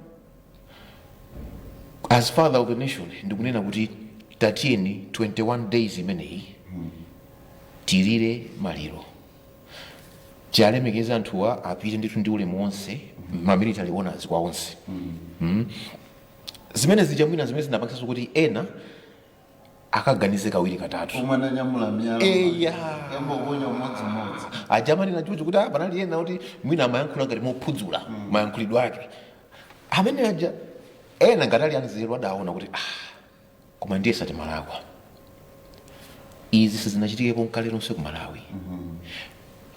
as father of the nation ndikunena kuti tatiyeni 21 days imeneyi tilire maliro, tialemekeze anthuwa, apite ndithu ndi ulemu wonse, ma military honors kwa onse. Zimene zija mwina zimene zinapangitsanso kuti ena akaganize kawiri katatu. Omwe ananyamula miyala Eya. yamboponya umodzimodzi. Ajamanena chuchu kuti panali ena kuti mwina amayankhula ngati mophudzula mayankhulidwe ake amene aja. Ena ngati ali anzeru adaona kuti ah, koma ndiye satimalakwa, izi sizinachitikepo nkale lonse ku Malawi.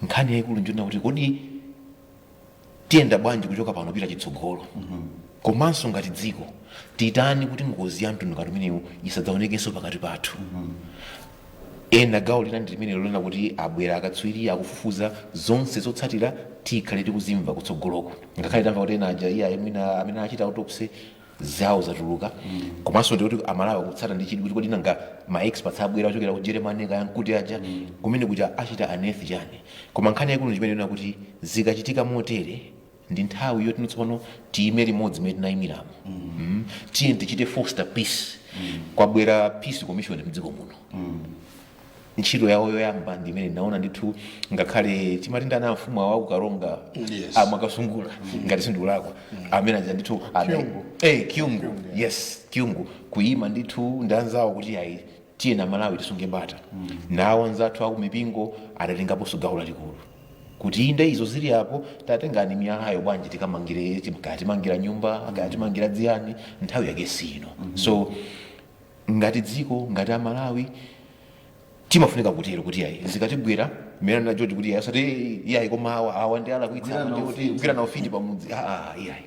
Nkhani yayikulu njona kuti kodi tiyenda bwanji kuchoka pano pita chitsogolo, komanso ngati dziko titani kuti ngozi ya mtundu ngati umenewu isadzaonekenso pakati pathu? Ena gawo lina ndi limene lolena kuti abwera akatswiri akufufuza zonse, zotsatira tikhale tikuzimva kutsogoloko. Ngakhale tamva kuti ena aja iye mwina amene achita autopsy zawo zatuluka, komanso ndikuti Amalawi akutsata ndi chidwi kuti kodi nanga ma experts abwera ochokera ku Germany kaya nkuti aja kumene kuti achita unearth chani. Koma nkhani yaikulu ndi chimene ina kuti zikachitika motere ndi nthawi yoti tsopano tiyime limodzi imene tinayimiramo. Tiye tichite foster peace. Kwabwera peace commission mdziko muno, ntchito yawo yoyamba ndi imene naona ndithu, ngakhale timati ndani amfumu awo akukaronga, amakasungula ngati sindikulakwa, amene aja ndithu Kyungu. Kyungu, yes, Kyungu, kuyima ndithu ndi anzawo kuti ayi, tiye na Malawi tisunge bata. Nawo anzathu aku mipingo adatengaponso gawo lalikulu kuti inde, izo zili apo, tatengani miyalayo bwanji tikamangire, kaya timangira nyumba, kaya timangira dziyani, nthawi yake sino. So ngati dziko, ngati Amalawi, timafunika kutero kuti ayi, zikatigwera mmene na George kuti ayi, asati iyayi, koma awa awa ndi alakwitsa. Gwira awa na ndi kuti ufiti. Gwira na ufiti pamudzi, ah, ah, iyayi,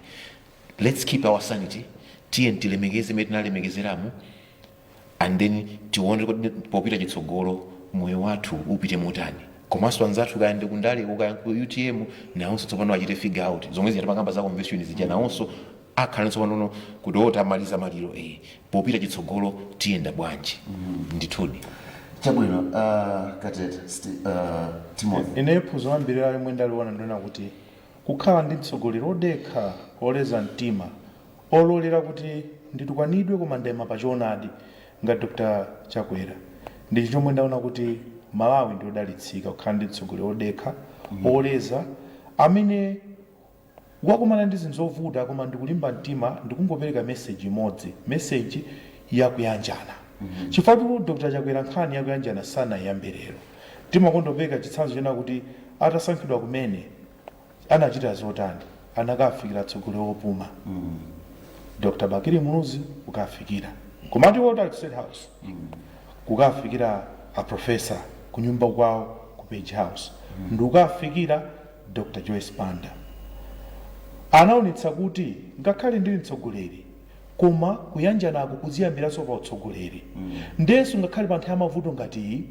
let's keep our sanity. Tiye tilemekeze imene tinalemekezeramo and then tione kuti popita chitsogolo moyo wathu upite motani. Komanso anzathu kaya ndi kundaleko kaya ku UTM nawonso tsopano achite figure out zomwe zija timakamba za convention zija, nawonso akhale tsopanono kuti o, tamaliza maliro, popita chitsogolo tiyenda bwanji? Ndithudi. Chabwino, Katete Timothy. Ine phunziro lambiri limwe ndaliona ndiona kuti kukhala ndi mtsogoleri odekha, oleza mtima, ololera kuti nditukwanidwe koma ndayima pa choonadi ngati Dr Chakwera, ndi chomwe ndaona kuti Malawi ndi odalitsika kukhala ndi mtsogoleri odekha, oleza, amene wakumana ndi zinthu zovuta koma ndikulimba mtima ndikungopereka message imodzi, message yakuyanjana. Chifukwa Dr Chakwera nkhani yakuyanjana sanayiyambe lero. Timakondopeka chitsanzo chena kuti atasankhidwa kumene anachita zotani? Anakafikira atsogoleri opuma, Dr Bakili Muluzi kukafikira, komati woti ali ku State House, kukafikira a professor kunyumba kwawo ku Page House, ndikukafikira Dr Joyce Banda. Anaonetsa kuti ngakhale ndili mtsogoleri, koma kuyanjanako kuziyambiranso pa utsogoleri. Ndenso ngakhale pa nthawi ya mavuto ngati iyi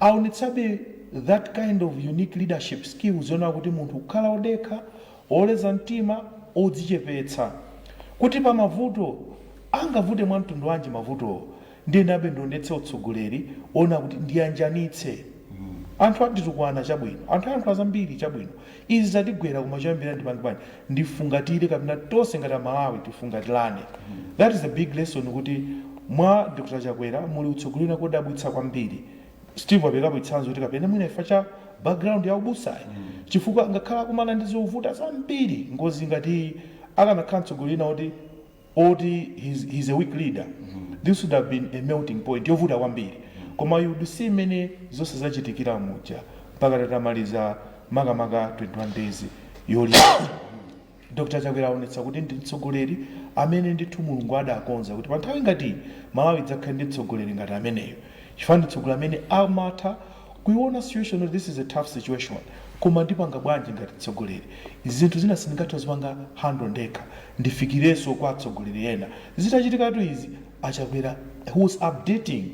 aonetsabe that kind of unique leadership skills yona kuti munthu kukhala odekha, oleza mtima, odzichepetsa, kuti pa mavuto angavute mwa mtundu wanji mavutowo, ndiyenabe ndionetse utsogoleri ona kuti ndiyanjanitse anthu. Anditukwana, chabwino. Anthu ayankhula zambiri, chabwino. Izi zatigwera, koma choyambira ndipange bwanji? Ndifungatire kapena tonse ngati Amalawi tifungatirane. That is a big lesson kuti Mwa Dr Chakwera muli utsogoleri kodabwitsa kwambiri. Steve apekapo chitsanzo kuti kapena mwina ifa cha background ya ubusayi, chifukwa ngakhala akumana ndi zovuta zambiri, ngozi ngati akanakhala mtsogoleri oti he's a weak leader, this would have been a melting point yovuta kwambiri. Koma you would see mmene zonse zachitikira muja mpaka tatamaliza makamaka 21 days yolira, Dr Chakwera aonetsa kuti ndi mtsogoleri amene ndithu Mulungu adakonza kuti pa nthawi ngati Malawi idzakhale ndi mtsogoleri ngati ameneyo, chifukwa ndi mtsogoleri amene amatha kuiona situation kuti this is a tough situation, koma ndipanga bwanji ngati mtsogoleri? Zinthu zina sindingathe zipanga handle ndekha, ndifikirenso kwa atsogoleri ena. Zitachitikatu izi, Achakwera who was updating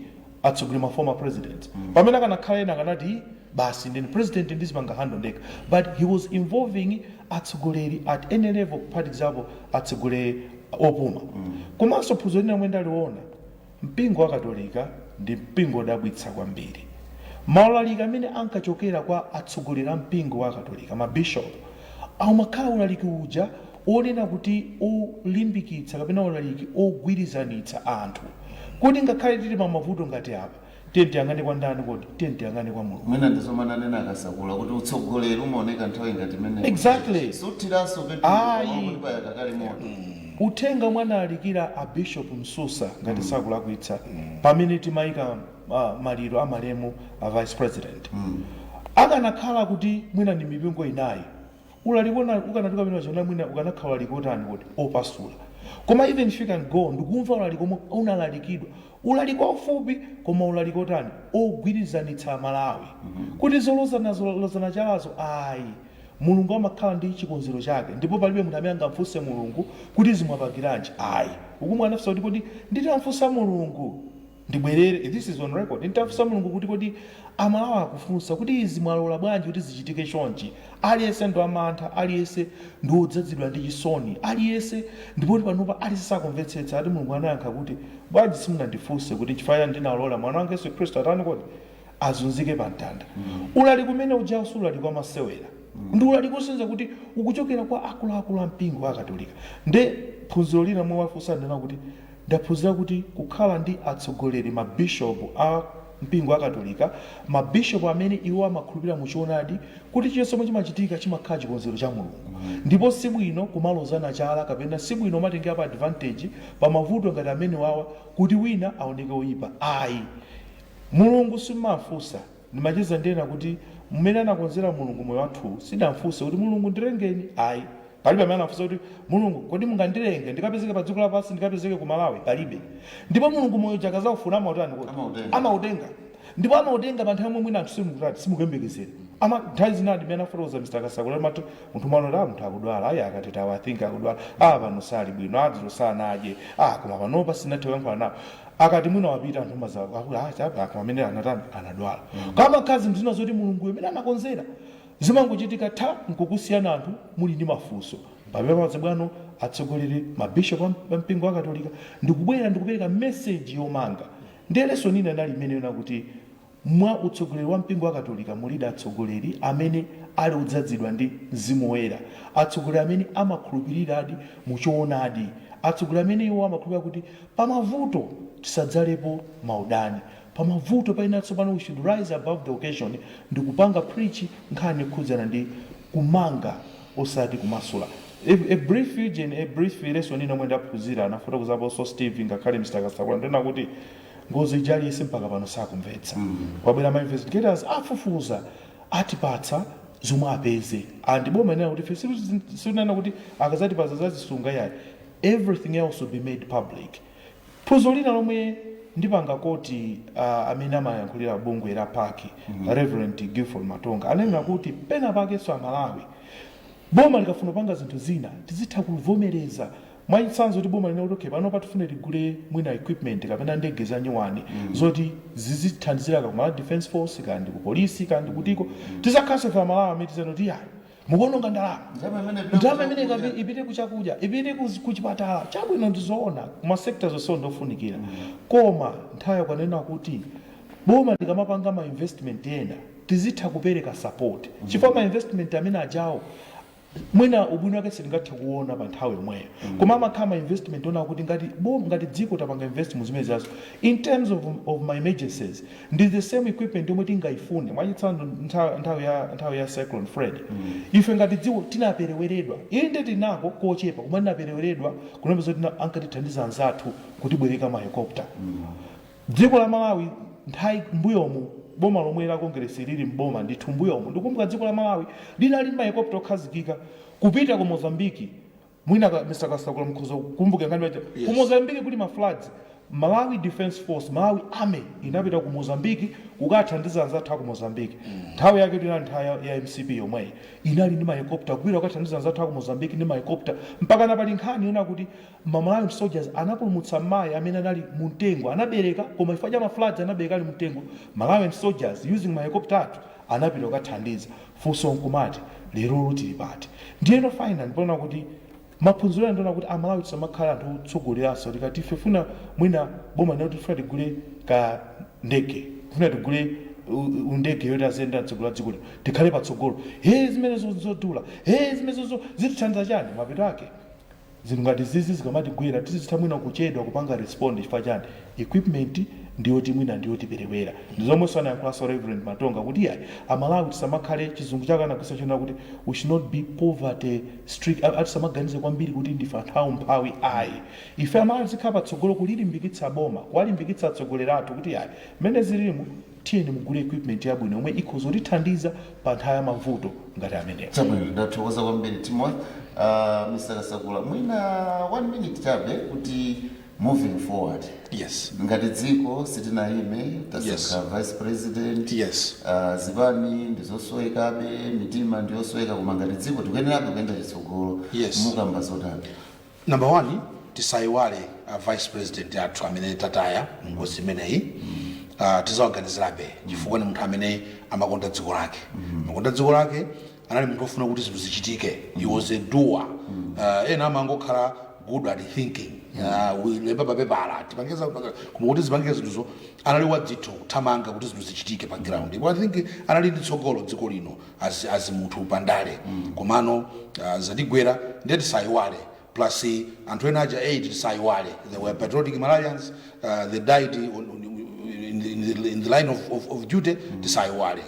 atsogoleri, ma former president, pamene akanakhala ena akanati basi, ndine president, ndizipanga handle ndekha, but he was involving atsogoleri at any level, kuphatikizapo atsogoleri opuma. Komanso phunziro lina lomwe ndaliona, mpingo wa Katolika ndi mpingo wodabwitsa kwambiri. Maulaliki amene ankachokera kwa atsogoleri a mpingo wa Katolika, mabishop, amakhala ulaliki uja onena kuti olimbikitsa kapena ulaliki ogwirizanitsa anthu, kuti ngakhale tili pa mavuto ngati apa, tiye tiyang'ane kwa ndani kodi? Tiye tiyang'ane kwa Mulungu. Mwina ndizomwe ananena Akasakula kuti utsogoleri umaoneka nthawi ngati imeneyo. Exactly. Suthiranso petulo Ayi. kuti payaka kale moto. Uthenga omwe analalikira a Bishop Msusa, ngati sakulakwitsa, pamene timayika maliro amalemu a vice president, akanakhala kuti mwina ndi mipingo inayi, ulalikona ukanatuka pamene pachona, mwina ukanakhala ulaliko otani kuti opasula. Koma even if you can go ndikumva ulaliko omwe unalalikidwa, ulaliko waufupi koma ulaliko otani? Ogwirizanitsa Malawi, kuti zolozana lozana chalazo ayi, Mulungu amakhala ndi chikonzero chake, ndipo palibe munthu amene angamfunse Mulungu kuti zimwapangiranji ayi. Ukumwe anafunsa kuti kodi nditamfunsa Mulungu, ndibwerere, this is on record, nditamfunsa Mulungu kuti kodi Amalawi akufunsa kuti izi mwalola bwanji kuti zichitike chonchi, aliyense ndi amantha, aliyense ndi wodzazidwa ndi chisoni, aliyense ndipoti panopa aliyense sakumvetsetsa, ati Mulungu anayankha kuti bwanji simunandifunse kuti chifukwa chani ndinalola mwana wanga Yesu Khristu atani kodi azunzike pa mtanda? Ulali kumene ujawo sulali kwa masewera, ndi ulali kusenza kuti ukuchokera kwa akuluakulu a mpingo wa Katolika. Nde phunziro lina mwe wafunsa, ndina kuti ndaphunzira kuti kukhala ndi atsogoleri, mabishopu a mpingo wa Katolika, mabishopu amene iwo amakhulupirira muchoonadi kuti chilichonse chomwe chimachitika chimakhala chikonzero cha Mulungu, ndipo sibwino kumalozana chala kapena sibwino umatengera pa advantage pa mavuto ngati amene wawa kuti wina aoneke oyipa ayi. Mulungu simafunsa. Ndimacheza ndena kuti mmene anakonzera Mulungu moyo wathu, sidamfunse kuti Mulungu ndilengeni ayi. Palibe amene anafunsa kuti Mulungu kodi mungandilenge ndikapezeke pa dziko lapansi, ndikapezeke ku Malawi? Palibe. Ndipo Mulungu moyo chakazaufuna amautani kodi? Amautenga. Amautenga, ndipo amautenga pa nthawi yomwe mwina anthu simukutati simukuyembekezera. Ama nthawi zinadi mmene anafotokoza Mr Kasakula mati munthu mwana kuti munthu akudwala ayi, akati awa, I think akudwala, ah, pano sali bwino, adzulo sanadye, ah, koma panopa sinathe kuyankhula nawo, akati mwina wapita, anthu mazawo akuti ah, chapa koma amene anatani anadwala. Kama khazi zinthu zina zoti Mulungu amene anakonzera zimangochitika tha nkukusiyana anthu muli ndi mafunso. Pamene pamadzabwano atsogoleri, mabishop a mpingo wa Katolika ndikubwera ndikupereka message yomanga. Ndiye lesson ina inali imene yona kuti mwa utsogoleri wa mpingo wa Katolika mulidi atsogoleri amene ali odzazidwa ndi Mzimu Woyera, atsogoleri amene amakhulupiriradi muchoonadi, atsogoleri amene iwo amakhulupirira kuti pamavuto tisadzalepo maudani, pamavuto paina tsopano we should rise above the occasion ndikupanga preach nkhani yokhudzana ndi kumanga osati kumasula. A brief Eugene, a brief lesson ina omwe ndaphunzira, anafotokozaponso Steve ngakhale Mr Kasakula, ndina kuti ngozi ija aliyense mpaka pano sakumvetsa. Kwabwera ma investigators, afufuza, atipatsa zomwe apeze, and boma inena kuti ife sitinena kuti akazatipatsa zazisunga yayi, everything else will be made public. Phunziro lina lomwe ndipanga koti amene amayankhulira bungwe la PAC, Reverend Gilford Matonga, ananena kuti pena pakenso Amalawi, boma likafuna kupanga zinthu zina tizitha kuvomereza. Mwachitsanzo, kuti boma lina kuti okay, pano patifune tigule mwina equipment kapena ndege za nyuwani zoti zizithandizira ka kumala defense force kandi ku polisi kandi kutiko, tizakhaso ife Amalawi amene tizanoti yayi, mukuononga ndalama. Ndalama imene ipite Ndalama imene kuchakudya. Ipite kuchakudya, ipite kuchipatala chabwino. Ndizoona, kuma sectors onsewo ndofunikira, koma nthawi yakwanena kuti boma likamapanga ma investment ena tizitha kupereka support, chifukwa ma investment amene ajawo Mwina ubwino wake sitingathe kuona pa nthawi yomweyo, koma amakhala ma investment ona kuti ngati bo ngati dziko tapanga invest mu zimene zazo in terms of my emergencies, ndi the same equipment yomwe tingayifune. Mwachitsanzo, nthawi ya Cyclone Freddy, ife ngati dziko tinapereweredwa. Inde, tinako kochepa, koma tinapereweredwa kunapeza kuti ankatithandiza anzathu kutibwereka ma helicopter. Dziko la Malawi nthawi mbuyomu, boma lomwe la Kongeresi lili mboma ndithu, mbuyomu ndikumbuka dziko la Malawi linali ma helicopter okhazikika kupita ku Mozambiki. Mwina Mr Kasakula mkhoza kukumbuka nkhani paja. Yes. Ku Mozambiki kuli ma floods, Malawi Defense Force, Malawi Army inapita ku Mozambiki kukathandiza anzathu aku Mozambiki. Nthawi yake inali nthawi ya MCP yomweyi, inali ndi ma helicopter kupita kukathandiza anzathu aku Mozambiki ndi ma helicopter. Mpaka napali nkhani yona kuti ma Malawi soldiers anapulumutsa mayi amene anali mumtengo, anabereka, koma chifukwa cha ma floods anabereka ali mumtengo. Malawian soldiers using ma helicopter athu anapita kukathandiza. Funso nkumati, lero tili pati? Ndiyeno final ndipona kuti maphunziro ena ndiona kuti Amalawi tisamakhala anthu otsogoleranso. Tikati ife funa mwina boma lina kuti tifuna tigule ka ndege, tifuna tigule undege yoti aziyenda mtsogolo la dziko lino, tikhale patsogolo, he, zimene zodula, he, zimene zitithandiza chani? Mapeto ake zinthu ngati zizi zikamatigwera, tizitha mwina kuchedwa kupanga respond. Chifukwa chani? Equipment ndiyoti mwina ndiyotiperewera. Ndi zomwenso anayankhulanso Reverend Matonga kuti yayi, Amalawi tisamakhale, chizungu chake anagwisa chona kuti we should not be poverty stricken, tisamaganize kwambiri kuti ndife anthu aumphawi ayi. Ife Amalawi tizikhala patsogolo kulilimbikitsa boma, kuwalimbikitsa atsogoleri athu kuti yayi, mmene zililimu, tiyeni mugule equipment yabwino yomwe ikhoza kutithandiza pa nthawi ya mavuto ngati amenewa. Chabwino, ndathokoza kwambiri, Timothy. Mr Kasakula, mwina one minute chabe kuti moving forward, ngati dziko sitinayime, tasankha vice president, zipani ndizosowekabe, mitima ndiyosoweka, koma ngati dziko tikuyenerabe kuyenda chitsogolo. Mukamba zotani? Number one, tisayiwale a vice president athu amene tataya ngozi imeneyi. Tizawaganizirabe chifukwa ni munthu amene amakonda dziko lake, amakonda dziko lake, anali munthu ofuna kuti zinthu zichitike. He was a doer. Ena amangokhala good at thinking, lemba papepala tipangeza, koma kuti zipangike zinthuzo anali wadzitho kuthamanga kuti zinthu zichitike pa ground. Ndipo I think anali ndi tsogolo dziko lino as munthu pandale. Komano zatigwera, ndiye tisayiwale. Plus anthu ena aja 8 tisayiwale, they were patriotic Malawians, they died in the line of duty. Tisayiwale.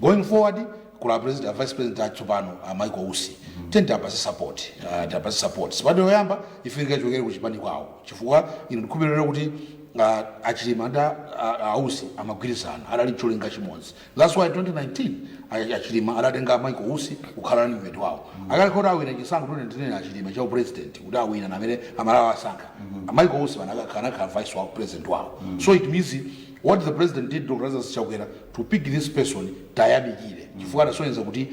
Going forward, kula president, vice president atsopano, Michael Usi, tiyeni tiapase support, tiapase support. Support yoyamba ifunika chokere kuchipani kwawo, chifukwa ine ndikhulupirira kuti Achilima ndi Ausi amagwirizana, adali cholinga chimodzi. That's why 2019 Achilima adatenga Michael Usi kukhala running mate wawo. Akali kuti awina chisankho 2019 Achilima cha president, kuti awina namene Amalawi asankha, Michael Usi anakhala vice wa president wawo. So it means what the president did, Dr Lazarus Chakwera, to pick this person, tayamikire, chifukwa adasonyeza kuti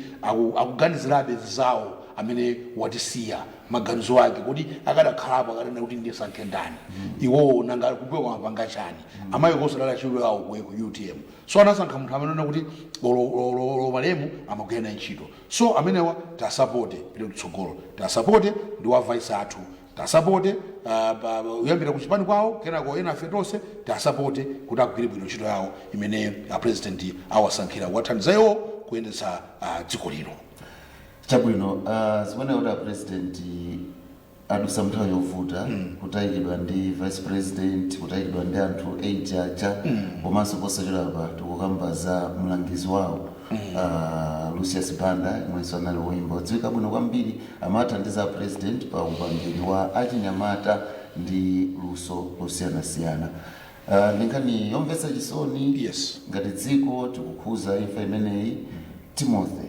akuganizirabe zawo amene watisiya, maganizo ake kuti akadakhalapo akanena kuti ndisankhe ndani iwowo, nanga kumbuyo kwamapanga chani. Amayi konse adali achidwi awo ku UTM, so anasankha munthu amene ona kuti olo malemu amagwira naye ntchito. So amenewa tasapote pite kutsogolo, tasapote ndi wa vice athu, tasapote kuyambira kuchipani kwawo, kenako ena afe tonse tasapote kuti agwire bwino ntchito yawo imene a president awasankhira kuwathandiza iwo kuyendetsa dziko lino. Chabwino, zikuoneka kuti a president adusa nthawi yovuta, kutayikidwa ndi vice president, kutayikidwa ndi anthu 8 aja, komanso posachedwapa tikukamba za mlangizi wawo, Lucius Banda, imwenso anali woyimba odziwika bwino kwambiri, amathandiza a president pa upangiri wa achinyamata ndi luso losiyanasiyana. Ndi nkhani yomvetsa chisoni. Ngati dziko tikukhuza imfa imeneyi. Timothy,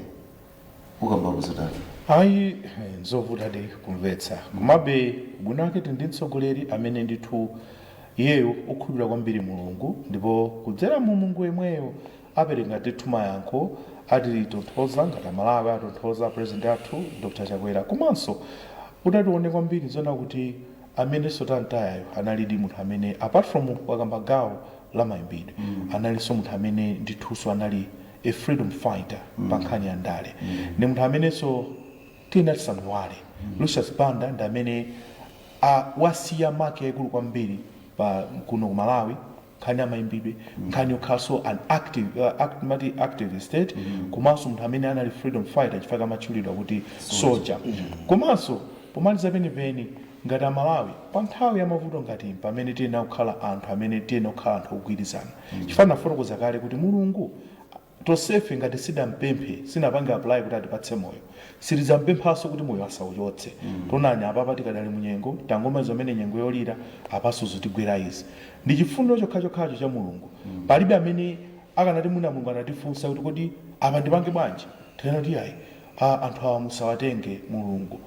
ukambapo zotani? Ayi, nzovutadi kumvetsa, komabe bwino ake tili ndi mtsogoleri amene ndithu iyeyo ukhulupirira kwambiri Mulungu, ndipo kudzera mu Mulungu yemweyo apereka ndithu mayankho, atitonthoza ngati Amalawi, atonthoza president athu Dr Chakwera. Komanso utatione kwambiri zona kuti amene sotantayayo analidi munthu amene, apart from wakamba gawo la mayimbidwe, analinso munthu amene ndithunso anali a freedom fighter pa nkhani ya ndale. Ndi munthu amenenso tiyena tisamuwale. Lucius Banda ndi amene wasiya mark yayikulu kwambiri pa kuno ku Malawi. Nkhani Nkhani ya mayimbidwe, nkhani yokhalanso an active, mati activist state, komanso munthu amene anali freedom fighter, chifukwa amatchulidwa kuti soldier. Komanso pomaliza penipeni, ngati Amalawi pa nthawi ya mavuto ngati pamene tiyenera kukhala anthu amene tiyenera kukhala anthu ogwirizana, chifukwa nafotokoza kale kuti Mulungu tonsefe ngati sidampemphe, sinapange apply kuti atipatse moyo, sitidzampemphanso kuti moyo asauchotse. Tonani apapa tikadali munyengo, tangomaliza amene nyengo yolira, apanso zotigwera izi ndi chifundo chokhachokhacho cha Mulungu. Palibe amene akanati mwina Mulungu anatifunsa kuti kodi apa ndipange bwanji, tikanati ayi, anthu awa musawatenge, Mulungu.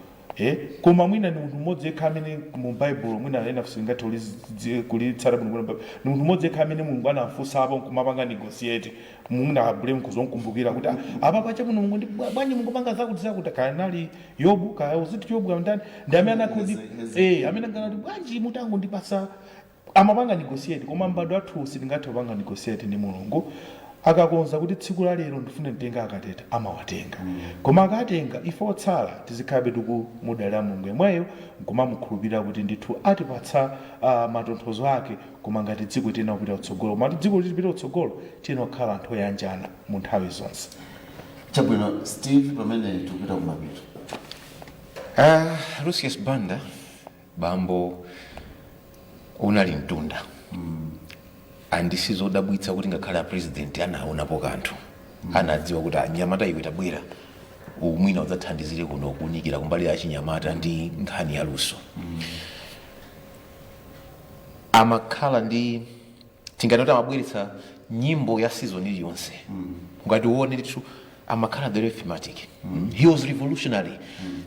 Koma mwina ni munthu mmodzi yekha amene mu Baibulo, mwina ena singathe kulitsata bwino bwino, ni munthu mmodzi yekha amene Mulungu anafunsa apo nkumapanga negotiate. Mwina abule nkuzonkumbukira kuti apa pacha muno Mulungu ndi bwanji mungopanga zakuti zakuti, kaya nali Yobu, kaya uziti Yobu kaya ndani, ndi amene anakuti amene anganati bwanji mutangondipasa, amapanga negotiate. Koma m'badwo athu sitingathe kupanga negotiate ndi Mulungu. Akakonza kuti tsiku la lero ndifune mtenga akateta, amawatenga. Koma akatenga, ife otsala tizikhalabe tikumudalira Mulungu yemweyo nkumamukhulupirira kuti ndithu atipatsa matonthozo ake. Koma ngati dziko tiyenera kupita kutsogolo, koma kuti dziko litipita kutsogolo, tiyenera kukhala anthu oyanjana mu nthawi zonse. Chabwino, Steve, pamene tikupita kumapeto. Lucius Banda, bambo, unali mtunda andisizodabwitsa kuti ngakhale a president anaonapo kanthu, anadziwa kuti anyamata iwe tabwera, umwina udzathandizire kuno kuunikira kumbali ya chinyamata ndi nkhani ya luso. Amakhala ndi tingati kuti amabweretsa nyimbo ya season iliyonse. Ngati uone ndithu amakhala very thematic. He was revolutionary.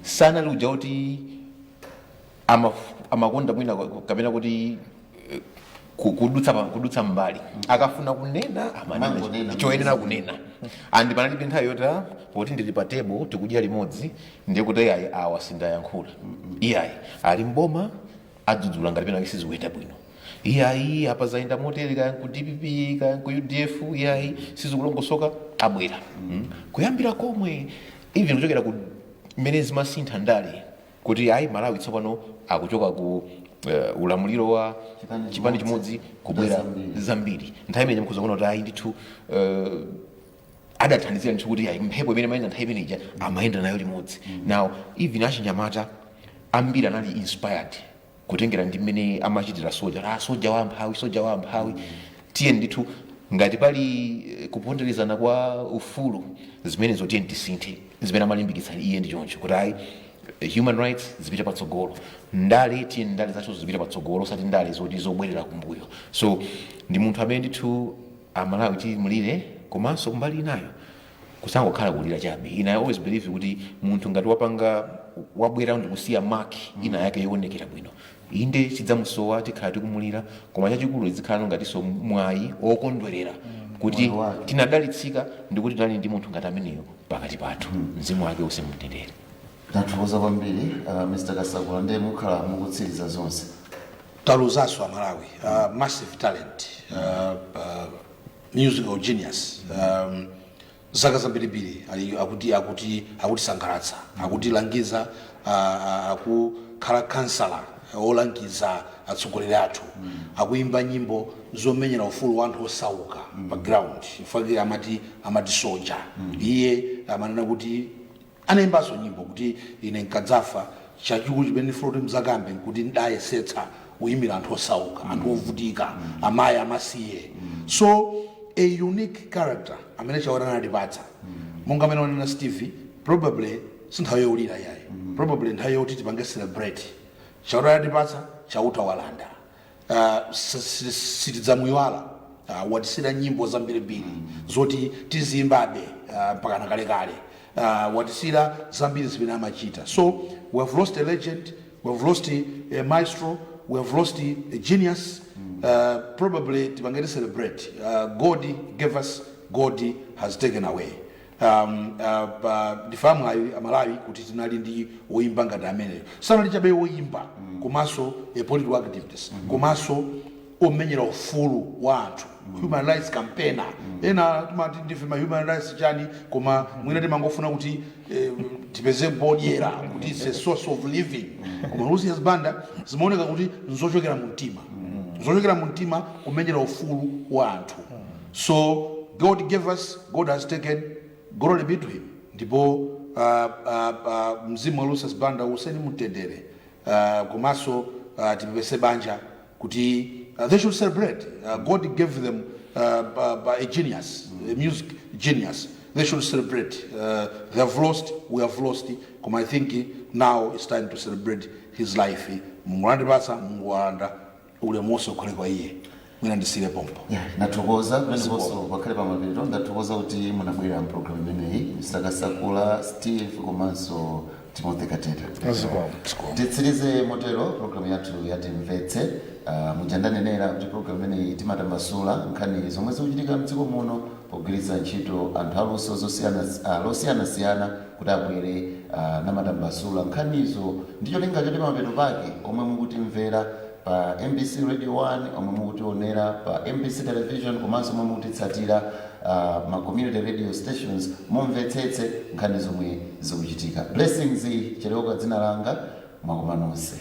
Sanali uja kuti amakonda mwina kapena kuti kudutsa mbali. Akafuna kunena amanena Amangonena. Choyenera kunena, and panalibe nthawi yoti poti ndili pa table tikudya limodzi ndiye kuti ayi, awa sindayankhula. Iyayi, ali mboma adzudzula ngati pena sizikuyenda bwino. Iyayi, apa zayenda motere, kaya ku DPP kaya ku UDF, iyayi, sizikulongosoka, abwera. Kuyambira komwe, even kuchokera ku mmene zimasintha ndale kuti ayi, Malawi tsopano akuchoka ku ulamuliro wa chipani chipani chimodzi chimodzi kubwera zambiri. Zambiri. Nthawi imene mukhoza kuona kuti ayi ndithu, adathandizira ndithu kuti ayi, mphepo imene amayenda nthawi imene ija amayenda nayo limodzi. Now even achinyamata ambiri anali inspired kutengera ndi mmene amachitira soja, soja wa amphawi, soja wa amphawi. Tiye ndithu, ngati pali kuponderezana kwa ufulu, zimenezo tiye tisinthe. Zimene amalimbikitsa iye ndi choncho kuti ayi, human rights zipite patsogolo, ndale, tiye ndale zathu zipite patsogolo, osati ndale zoti zobwerera kumbuyo. So ndi munthu amene ndithu Amalawi timulire, komanso kumbali inayo kusangokhala kulira chabe. Ine I always believe kuti munthu ngati wapanga, wabwera ndikusiya mark ina yake yoonekera bwino, inde tidzamusowa, tikhala tikumulira, koma chachikulu izikhala ngatinso mwayi okondwerera kuti moyo wake. Tinadalitsika ndikuti tinali ndi munthu ngati ameneyo pakati pathu. Mzimu wake use mtendere. Tathokoza kwambiri, Mr Kasakula, ndiye mukhala mukutsiriza zonse. Taluzanso Amalawi massive talent, musical genius. Zaka zambirimbiri ali akutisangalatsa, akutilangiza, akukhala kansala olangiza atsogoleri athu, akuyimba nyimbo zomenyera ufulu wa anthu osauka pa ground. Chifukwa amati soja, iye amanena kuti anayimbanso nyimbo kuti ine nkadzafa, chachikulu chimene ndifuna kuti mzakambe nkuti ndayesetsa kuyimira anthu osauka, anthu ovutika, amayi amasiye. So a unique character amene Chauta anatipatsa. Monga amene wanena Steve, probably si nthawi yolira yayi, probably nthawi yoti tipange celebrate. Chauta anatipatsa, Chauta walanda. Sitidzamuyiwala. Watisira nyimbo zambirimbiri zoti tiziyimbabe mpaka nakalekale. Watisira zambiri zimene amachita. So we have lost a legend, we have lost a maestro, we have lost a genius. Probably tipangeti celebrate. God gave us, God has taken away. Ndifahamu ayi Amalawi kuti tinali ndi woyimba ngati ameneyo. Sanali chabe woyimba, komanso a political activist, komanso omenyera ufulu wa anthu, human rights campaigner. Ena timati ndife ma human rights chani, koma mwina timangofuna kuti tipeze podyera, kuti it's a source of living. Koma Lucius Banda zimaoneka kuti nzochokera mu mtima. Zochokera mu mtima, kumenyera ufulu wa anthu. So God gave us, God has taken, glory be to him. Ndipo mzimu wa Lucius Banda useni mtendere. Komanso tipepese banja kuti they should celebrate. God gave them a genius, a music genius. They should celebrate. They have lost, we have lost. Koma I think now it's time to celebrate his life. Mulungu anatipatsa, Mulungu walanda, ulemu wonse ukhale kwa iye. Mwina ndisire pompo. Yeah, ndathokoza kumenenso pakhale pamapeto. Ndathokoza kuti munabwera mpulogalamu imeneyi, Mr Kasakula Steve komanso Timothy Kateta. Titsirize motero programu yathu yatimvetse. Muja ndanenera kuti programu imeneyi timatambasula nkhani zomwe zikuchitika mdziko muno pogwiritsa ntchito anthu aluso losiyanasiyana kuti abwere namatambasula nkhanizo, ndi cholinga choti pamapeto pake omwe mukutimvera pa MBC Radio 1, omwe mukutionera pa MBC Television, komanso omwe mukutitsatira ma community radio stations, mumvetsetse nkhani zomwe zikuchitika. Blessings Cheleuka dzina langa. Mwakoma nonse.